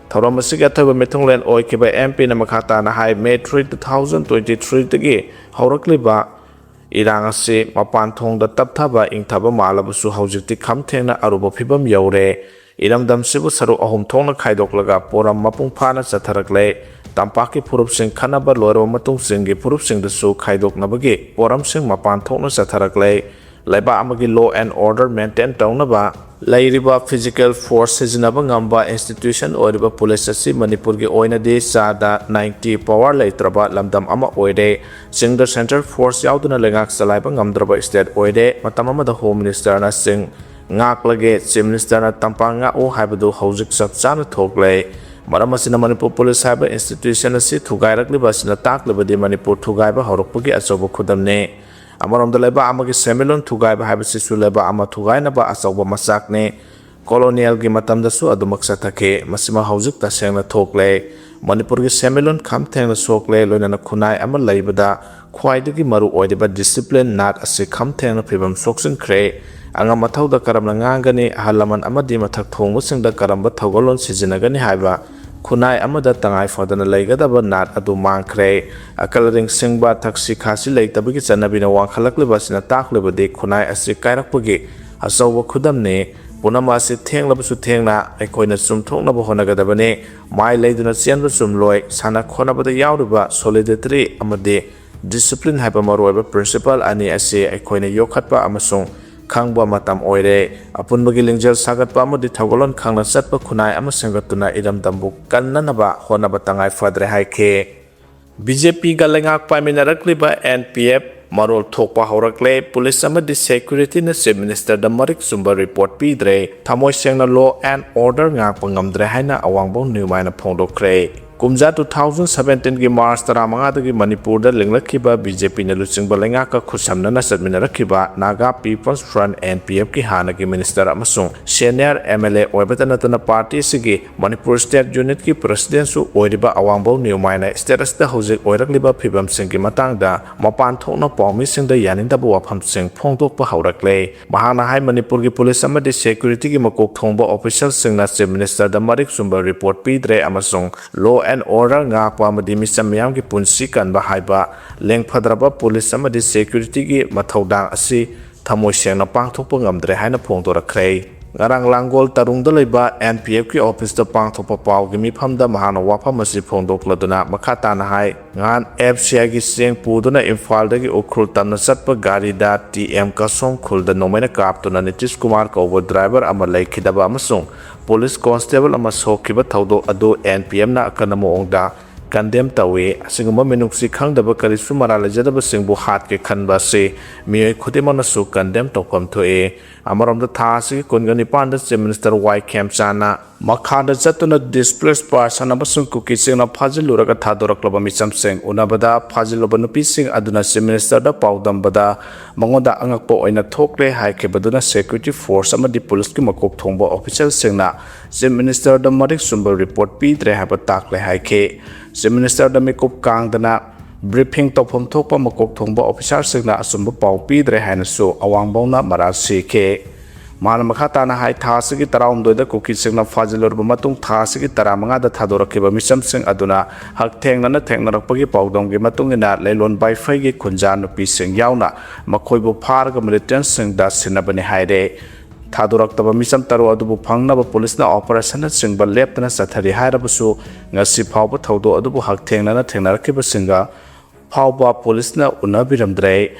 ꯊꯧꯔꯝ ꯑꯁꯤꯒꯤ ꯑꯊꯣꯏꯕ ꯃꯤꯊꯨꯡꯂꯦꯟ ꯑꯣꯏꯈꯤꯕ ꯑꯦꯝ ꯄꯤꯅ ꯃꯈꯥ ꯇꯥꯅ ꯍꯥꯏ, May three two thousand twenty ꯊ꯭ꯔꯤꯗꯒꯤ ꯍꯧꯔꯛꯂꯤꯕ ꯏꯔꯥꯡ ꯑꯁꯤ ꯃꯄꯥꯟ ꯊꯣꯡꯗ ꯇꯞꯊꯕ ꯏꯪꯊꯕ ꯃꯥꯜꯂꯕꯁꯨ ꯍꯧꯖꯤꯛꯇꯤ ꯈꯝ ꯊꯦꯡꯅ ꯑꯔꯨꯕ ꯐꯤꯕꯝ ꯌꯧꯔꯦ꯫ ꯏꯔꯝꯗꯝꯁꯤꯕꯨ ꯁꯔꯨꯛ ꯑꯍꯨꯝ ꯊꯣꯛꯅ ꯈꯥꯏꯗꯣꯛꯂꯒ ꯄꯣꯔꯝ ꯃꯄꯨꯡ ꯐꯥꯅ ꯆꯠꯊꯔꯛꯂꯦ꯫ ꯇꯝꯄꯥꯛꯀꯤ ꯐꯨꯔꯨꯞꯁꯤꯡ ꯈꯟꯅꯕ ꯂꯣꯏꯔꯕ ꯃꯇꯨꯡ ꯆꯤꯡꯒꯤ ꯐꯨꯔꯨꯞꯁꯤꯡꯗꯁꯨ ꯈꯥꯏꯗꯣꯛꯅꯕꯒꯤ ꯄꯣꯔꯝꯁꯤꯡ ꯃꯄꯥꯟ ꯊꯣꯛꯅ ꯆꯠꯊꯔꯛꯂꯦ꯫ ꯂꯩꯕꯥꯛ ꯑꯃꯒꯤ law and order maintain ꯇꯧꯅꯕ ꯂꯩꯔꯤꯕ physical force ꯁꯤꯖꯤꯟꯅꯕ ꯉꯝꯕ institution ꯑꯣꯏꯔꯤꯕ police ꯑꯁꯤ ꯃꯅꯤꯄꯨꯔꯒꯤ ꯑꯣꯏꯅꯗꯤ ꯆꯥꯗ ninety power ꯂꯩꯇ꯭ꯔꯕ ꯂꯝꯗꯝ ꯑꯃ ꯑꯣꯏꯔꯦ꯫ ꯆꯤꯡꯗ central force ꯌꯥꯎꯗꯅ ꯂꯩꯉꯥꯛ ꯆꯂꯥꯏꯕ ꯉꯝꯗ꯭ꯔꯕ state ꯑꯣꯏꯔꯦ꯫ ꯃꯇꯝ ꯑꯃꯗ Home Minister ꯅ ꯆꯤꯡ ꯉꯥꯛꯂꯒꯦ, Chief Minister ꯅ ꯇꯝꯄꯥꯛ ꯉꯥꯛꯎ ꯍꯥꯏꯕꯗꯨ ꯍꯧꯖꯤꯛ ꯆꯞ ꯆꯥꯅ ꯊꯣꯛꯂꯦ꯫ ꯃꯔꯝ ꯑꯁꯤꯅ ꯃꯅꯤꯄꯨꯔ police ꯍꯥꯏꯕ institution ꯑꯁꯤ ꯊꯨꯒꯥꯏꯔꯛꯂꯤꯕ ꯑꯁꯤꯅ ꯇꯥꯛꯂꯤꯕꯗꯤ ꯃꯅꯤꯄꯨꯔ ꯊꯨꯒꯥꯏꯕ ꯍꯧꯔꯛꯄꯒꯤ ꯑꯆꯧꯕ ꯈꯨꯗꯝꯅꯤ꯫ ꯑꯃꯔꯣꯝꯗ ꯂꯩꯕꯥꯛ ꯑꯃꯒꯤ ꯁꯦꯟꯃꯤꯠꯂꯣꯟ ꯊꯨꯒꯥꯏꯕ ꯍꯥꯏꯕꯁꯤꯁꯨ ꯂꯩꯕꯥꯛ ꯑꯃ ꯊꯨꯒꯥꯏꯅꯕ ꯑꯆꯧꯕ ꯃꯆꯥꯛꯅꯤ꯫ Colonial ꯒꯤ ꯃꯇꯝꯗꯁꯨ ꯑꯗꯨꯃꯛ ꯆꯠꯊꯈꯤ꯫ ꯃꯁꯤꯃ ꯍꯧꯖꯤꯛ ꯇꯁꯦꯡꯅ ꯊꯣꯛꯂꯦ꯫ ꯃꯅꯤꯄꯨꯔꯒꯤ ꯁꯦꯟꯃꯤꯠꯂꯣꯟ ꯈꯝ ꯊꯦꯡꯅ ꯁꯣꯛꯂꯦ, ꯂꯣꯏꯅꯅ ꯈꯨꯟꯅꯥꯏ ꯑꯃ ꯂꯩꯕꯗ ꯈ꯭ꯋꯥꯏꯗꯒꯤ ꯃꯔꯨ ꯑꯣꯏꯔꯤꯕ discipline ꯅꯥꯠ ꯑꯁꯤ ꯈꯝ ꯊꯦꯡꯅ ꯐꯤꯕꯝ ꯁꯣꯛꯆꯤꯟꯈ꯭ꯔꯦ꯫ ꯑꯉꯝ ꯑꯊꯧꯗ ꯀꯔꯝꯅ ꯉꯥꯡꯒꯅꯤ, ꯑꯍꯜ ꯂꯃꯟ ꯑꯃꯗꯤ ꯃꯊꯛ ꯊꯣꯡꯕꯁꯤꯡꯗ ꯀꯔꯝꯕ ꯊꯧꯒꯜꯂꯣꯟ ꯁꯤꯖꯤꯟꯅꯒꯅꯤ ꯍꯥꯏꯕ ꯈꯨꯟꯅꯥꯏ ꯑꯃꯗ ꯇꯉꯥꯏ ꯐꯗꯅ ꯂꯩꯒꯗꯕ ꯅꯥꯠ ꯑꯗꯨ ꯃꯥꯡꯈ꯭ꯔꯦ꯫ ꯑꯀꯜ ꯑꯔꯤꯡ ꯁꯤꯡꯕ, ꯊꯛꯁꯤ ꯈꯥꯁꯤ ꯂꯩꯇꯕꯒꯤ ꯆꯠꯅꯕꯤꯅ ꯋꯥꯡꯈꯠꯂꯛꯂꯤꯕ ꯑꯁꯤꯅ ꯇꯥꯛꯂꯤꯕꯗꯤ ꯈꯨꯟꯅꯥꯏ ꯑꯁꯤ ꯀꯥꯏꯔꯛꯄꯒꯤ ꯑꯆꯧꯕ ꯈꯨꯗꯝꯅꯤ꯫ ꯄꯨꯝꯅꯃꯛ ꯑꯁꯤ ꯊꯦꯡꯂꯕꯁꯨ ꯊꯦꯡꯅ ꯑꯩꯈꯣꯏꯅ ꯆꯨꯝꯊꯣꯛꯅꯕ ꯍꯣꯠꯅꯒꯗꯕꯅꯤ꯫ ꯃꯥꯏ ꯂꯩꯗꯨꯅ ꯆꯦꯟꯕ ꯆꯨꯝꯂꯣꯏ꯫ ꯁꯥꯟꯅ ꯈꯣꯠꯅꯕꯗ ꯌꯥꯎꯔꯤꯕ solidarity ꯑꯃꯗꯤ discipline ꯍꯥꯏꯕ ꯃꯔꯨꯑꯣꯏꯕ principle ꯑꯅꯤ ꯑꯁꯤ ꯑꯩꯈꯣꯏꯅ ꯌꯣꯛꯈꯠꯄ ꯑꯃꯁꯨꯡ ꯈꯪꯕ ꯃꯇꯝ ꯑꯣꯏꯔꯦ꯫ ꯑꯄꯨꯟꯕꯒꯤ ꯂꯤꯡꯖꯦꯜ ꯁꯥꯒꯠꯄ ꯑꯃꯗꯤ ꯊꯧꯒꯜꯂꯣꯟ ꯈꯪꯅ ꯆꯠꯄ ꯈꯨꯟꯅꯥꯏ ꯑꯃ ꯁꯦꯝꯒꯠꯇꯨꯅ ꯏꯔꯝꯗꯝꯕꯨ ꯀꯟꯅꯅꯕ ꯍꯣꯠꯅꯕ ꯇꯉꯥꯏ ꯐꯗ꯭ꯔꯦ ꯍꯥꯏꯈꯤ꯫ BJP ꯒ ꯂꯩꯉꯥꯛ ꯄꯥꯏꯃꯤꯟꯅꯔꯛꯂꯤꯕ NPF ꯃꯔꯣꯜ ꯊꯣꯛꯄ ꯍꯧꯔꯛꯂꯦ꯫ Police ꯑꯃꯗꯤ security ꯅ Chief Minister ꯗ ꯃꯔꯤꯛ ꯆꯨꯝꯕ report ꯄꯤꯗ꯭ꯔꯦ꯫ ꯊꯃꯣꯏ ꯁꯦꯡꯅ law and order ꯉꯥꯛꯄ ꯉꯝꯗ꯭ꯔꯦ ꯍꯥꯏꯅ ꯑꯋꯥꯡꯕꯧ ꯅ꯭ꯌꯨꯃꯥꯏꯅ ꯐꯣꯡꯗꯣꯛꯈ꯭ꯔꯦ꯫ ꯀꯨꯝꯖꯥ two thousand seventeen ꯒꯤ March ꯇꯔꯥꯃꯉꯥꯗꯒꯤ ꯃꯅꯤꯄꯨꯔꯗ ꯂꯤꯡꯂꯛꯈꯤꯕ BJP ꯅ ꯂꯨꯆꯤꯡꯕ ꯂꯩꯉꯥꯛꯀ ꯈꯨꯠꯁꯝꯅꯅ ꯆꯠꯃꯤꯟꯅꯔꯛꯈꯤꯕ Naga People's Front, NPF ꯀꯤ ꯍꯥꯟꯅꯒꯤ minister ꯑꯃꯁꯨꯡ senior MLA ꯑꯣꯏꯕꯇ ꯅꯠꯇꯅ party ꯑꯁꯤꯒꯤ ꯃꯅꯤꯄꯨꯔ state unit ꯀꯤ president ꯁꯨ ꯑꯣꯏꯔꯤꯕ ꯑꯋꯥꯡꯕꯧ ꯅ꯭ꯌꯨꯃꯥꯏꯅ state ꯑꯁꯤꯗ ꯍꯧꯖꯤꯛ ꯑꯣꯏꯔꯛꯂꯤꯕ ꯐꯤꯕꯝꯁꯤꯡꯒꯤ ꯃꯇꯥꯡꯗ ꯃꯄꯥꯟ ꯊꯣꯛꯅ ꯄꯥꯎꯃꯤꯁꯤꯡꯗ ꯌꯥꯅꯤꯡꯗꯕ ꯋꯥꯐꯝꯁꯤꯡ ꯐꯣꯡꯗꯣꯛꯄ ꯍꯧꯔꯛꯂꯦ꯫ ꯃꯍꯥꯛꯅ ꯍꯥꯏ, ꯃꯅꯤꯄꯨꯔꯒꯤ police ꯑꯃꯗꯤ security ꯒꯤ ꯃꯀꯣꯛ ꯊꯣꯡꯕ official ꯁꯤꯡꯅ Chief Minister ꯗ ꯃꯔꯤꯛ ꯆꯨꯝꯕ report ꯄꯤꯗ꯭ꯔꯦ ꯑꯃꯁꯨꯡ law and order ꯉꯥꯛꯄ ꯑꯃꯗꯤ ꯃꯤꯆꯝ ꯃꯤꯌꯥꯝꯒꯤ ꯄꯨꯟꯁꯤ ꯀꯟꯕ ꯍꯥꯏꯕ ꯂꯦꯡꯐꯗ꯭ꯔꯕ police ꯑꯃꯗꯤ security ꯒꯤ ꯃꯊꯧꯗꯥꯡ ꯑꯁꯤ ꯊꯃꯣꯏ ꯁꯦꯡꯅ ꯄꯥꯡꯊꯣꯛꯄ ꯉꯝꯗ꯭ꯔꯦ ꯍꯥꯏꯅ ꯐꯣꯡꯗꯣꯔꯛꯈ꯭ꯔꯦ꯫ ꯉꯔꯥꯡ ꯂꯥꯡꯒꯣꯜ ꯇꯔꯨꯡꯗ ꯂꯩꯕ ꯑꯦꯟ ꯄꯤ ꯑꯦꯐꯀꯤ ꯑꯣꯐꯤꯁꯇ ꯄꯥꯡꯊꯣꯛꯄ ꯄꯥꯎꯒꯤ ꯃꯤꯐꯝꯗ ꯃꯍꯥꯛꯅ ꯋꯥꯐꯝ ꯑꯁꯤ ꯐꯣꯡꯗꯣꯛꯂꯗꯨꯅ ꯃꯈꯥ ꯇꯥꯅ ꯍꯥꯏ, ꯉꯍꯥꯟ ꯑꯦꯐ ꯁꯤ ꯑꯥꯏꯒꯤ ꯆꯦꯡ ꯄꯨꯗꯨꯅ ꯏꯝꯐꯥꯜꯗꯒꯤ ꯎꯈ꯭ꯔꯨꯜ ꯇꯝꯅ ꯆꯠꯄ ꯒꯥꯔꯤꯗ ꯇꯤ ꯑꯦꯝ ꯀꯁꯣꯝ ꯈꯨꯜꯗ ꯅꯣꯡꯃꯩꯅ ꯀꯥꯞꯇꯨꯅ ꯅꯤꯇꯤꯁ ꯀꯨꯃꯥꯔ ꯀꯧꯕ ꯗ꯭ꯔꯥꯏꯚꯔ ꯑꯃ ꯂꯩꯈꯤꯗꯕ ꯑꯃꯁꯨꯡ ꯄꯨꯂꯤꯁ ꯀꯣꯟꯁꯇꯦꯕꯜ ꯑꯃ ꯁꯣꯛꯈꯤꯕ ꯊꯧꯗꯣꯛ ꯑꯗꯨ ꯑꯦꯟ ꯄꯤ ꯑꯦꯝꯅ ꯑꯀꯟꯕ ꯃꯑꯣꯡꯗ ꯀꯟꯗꯦꯝ ꯇꯧꯏ꯫ ꯑꯁꯤꯒꯨꯝꯕ ꯃꯤꯅꯨꯡꯁꯤ ꯈꯪꯗꯕ ꯀꯔꯤꯁꯨ ꯃꯔꯥꯜ ꯂꯩꯖꯗꯕꯁꯤꯡꯕꯨ ꯍꯥꯠꯀꯦ ꯈꯟꯕ ꯑꯁꯤ ꯃꯤꯑꯣꯏ ꯈꯨꯗꯤꯡꯃꯛꯅꯁꯨ ꯀꯟꯗꯦꯝ ꯇꯧꯐꯝ ꯊꯣꯛꯏ꯫ ꯑꯃꯔꯣꯝꯗ ꯊꯥ ꯑꯁꯤꯒꯤ ꯀꯨꯟꯒ ꯅꯤꯄꯥꯟꯗ ꯆꯤꯐ ꯃꯤꯅꯤꯁꯇꯔ ꯋꯥꯏ ꯈꯦꯝꯆꯥꯟꯅ ꯃꯈꯥꯗ ꯆꯠꯇꯨꯅ ꯗꯤꯁꯄ꯭ꯂꯦꯁ ꯄꯥꯔꯁꯟ ꯑꯃꯁꯨꯡ ꯀꯨꯀꯤꯁꯤꯡꯅ ꯐꯥꯖꯤꯜꯂꯨꯔꯒ ꯊꯥꯗꯣꯔꯛꯂꯕ ꯃꯤꯆꯝꯁꯤꯡ ꯎꯅꯕꯗ ꯐꯥꯖꯤꯜꯂꯨꯕ ꯅꯨꯄꯤꯁꯤꯡ ꯑꯗꯨꯅ ꯆꯤꯐ ꯃꯤꯅꯤꯁꯇꯔꯗ ꯄꯥꯎꯗꯝꯕꯗ ꯃꯉꯣꯟꯗ ꯑꯉꯛꯄ ꯑꯣꯏꯅ ꯊꯣꯛꯂꯦ ꯍꯥꯏꯈꯤꯕꯗꯨꯅ ꯁꯦꯀ꯭ꯌꯨꯔꯤꯇꯤ ꯐꯣꯔꯁ ꯑꯃꯗꯤ ꯄꯨꯂꯤꯁꯀꯤ ꯃꯀꯣꯛ ꯊꯣꯡꯕ ꯑꯣꯐꯤꯁꯤꯌꯦꯜꯁꯤꯡꯅ ꯆꯤꯐ ꯃꯤꯅꯤꯁꯇꯔꯗ ꯃꯔꯤꯛ ꯆꯨꯝꯕ ꯔꯤꯄꯣꯔꯠ ꯄꯤꯗ꯭ꯔꯦ ꯍꯥꯏꯕ ꯇꯥꯛꯂꯦ ꯍꯥꯏꯈꯤ꯫ ꯆꯤꯐ ꯃꯤꯅꯤꯁꯇꯔꯗ ꯃꯤꯀꯨꯞ ꯀꯥꯡꯗꯅ ꯕ꯭ꯔꯤꯐꯤꯡ ꯇꯧꯐꯝ ꯊꯣꯛꯄ ꯃꯀꯣꯛ ꯊꯣꯡꯕ ꯑꯣꯐꯤꯁꯥꯔꯁꯤꯡꯅ ꯑꯆꯨꯝꯕ ꯄꯥꯎ ꯄꯤꯗ꯭ꯔꯦ ꯍꯥꯏꯅꯁꯨ ꯑꯋꯥꯡꯕꯧꯅ ꯃꯔꯥꯜ ꯁꯤꯈꯤ꯫ ꯃꯥꯅ ꯃꯈꯥ ꯇꯥꯅ ꯍꯥꯏ, ꯊꯥ ꯑꯁꯤꯒꯤ ꯇꯔꯥꯍꯨꯝꯗꯣꯏꯗ ꯀꯨꯀꯤꯁꯤꯡꯅ ꯐꯥꯖꯤꯜꯂꯨꯔꯕ ꯃꯇꯨꯡ ꯊꯥ ꯑꯁꯤꯒꯤ ꯇꯔꯥꯃꯉꯥꯗ ꯊꯥꯗꯣꯔꯛꯈꯤꯕ ꯃꯤꯆꯝꯁꯤꯡ ꯑꯗꯨꯅ ꯍꯛꯊꯦꯡꯅꯅ ꯊꯦꯡꯅꯔꯛꯄꯒꯤ ꯄꯥꯎꯗꯝꯒꯤ ꯃꯇꯨꯡ ꯏꯟꯅ ꯂꯩꯂꯣꯟ ꯕꯥꯏꯐꯩꯒꯤ ꯈꯨꯟꯖꯥ ꯅꯨꯄꯤꯁꯤꯡ ꯌꯥꯎꯅ ꯃꯈꯣꯏꯕꯨ ꯐꯥꯔꯒ ꯃꯤꯂꯤꯇꯦꯟꯁꯤꯡꯗ ꯁꯤꯟꯅꯕꯅꯤ ꯍꯥꯏꯔꯦ꯫ ꯊꯥꯗꯣꯔꯛꯇꯕ ꯃꯤꯆꯝ ꯇꯔꯨꯛ ꯑꯗꯨꯕꯨ ꯐꯪꯅꯕ ꯄꯨꯂꯤꯁꯅ ꯑꯣꯄꯔꯦꯁꯟꯅꯆꯤꯡꯕ ꯂꯦꯞꯇꯅ ꯆꯠꯊꯔꯤ ꯍꯥꯏꯔꯕꯁꯨ ꯉꯁꯤ ꯐꯥꯎꯕ ꯊꯧꯗꯣꯛ ꯑꯗꯨꯕꯨ ꯍꯛꯊꯦꯡꯅꯅ ꯊꯦꯡꯅꯔꯛꯈꯤꯕꯁꯤꯡꯒ ꯐꯥꯎꯕ ꯄꯨꯂꯤꯁꯅ ꯎꯅꯕꯤꯔꯝꯗ꯭ꯔꯦ꯫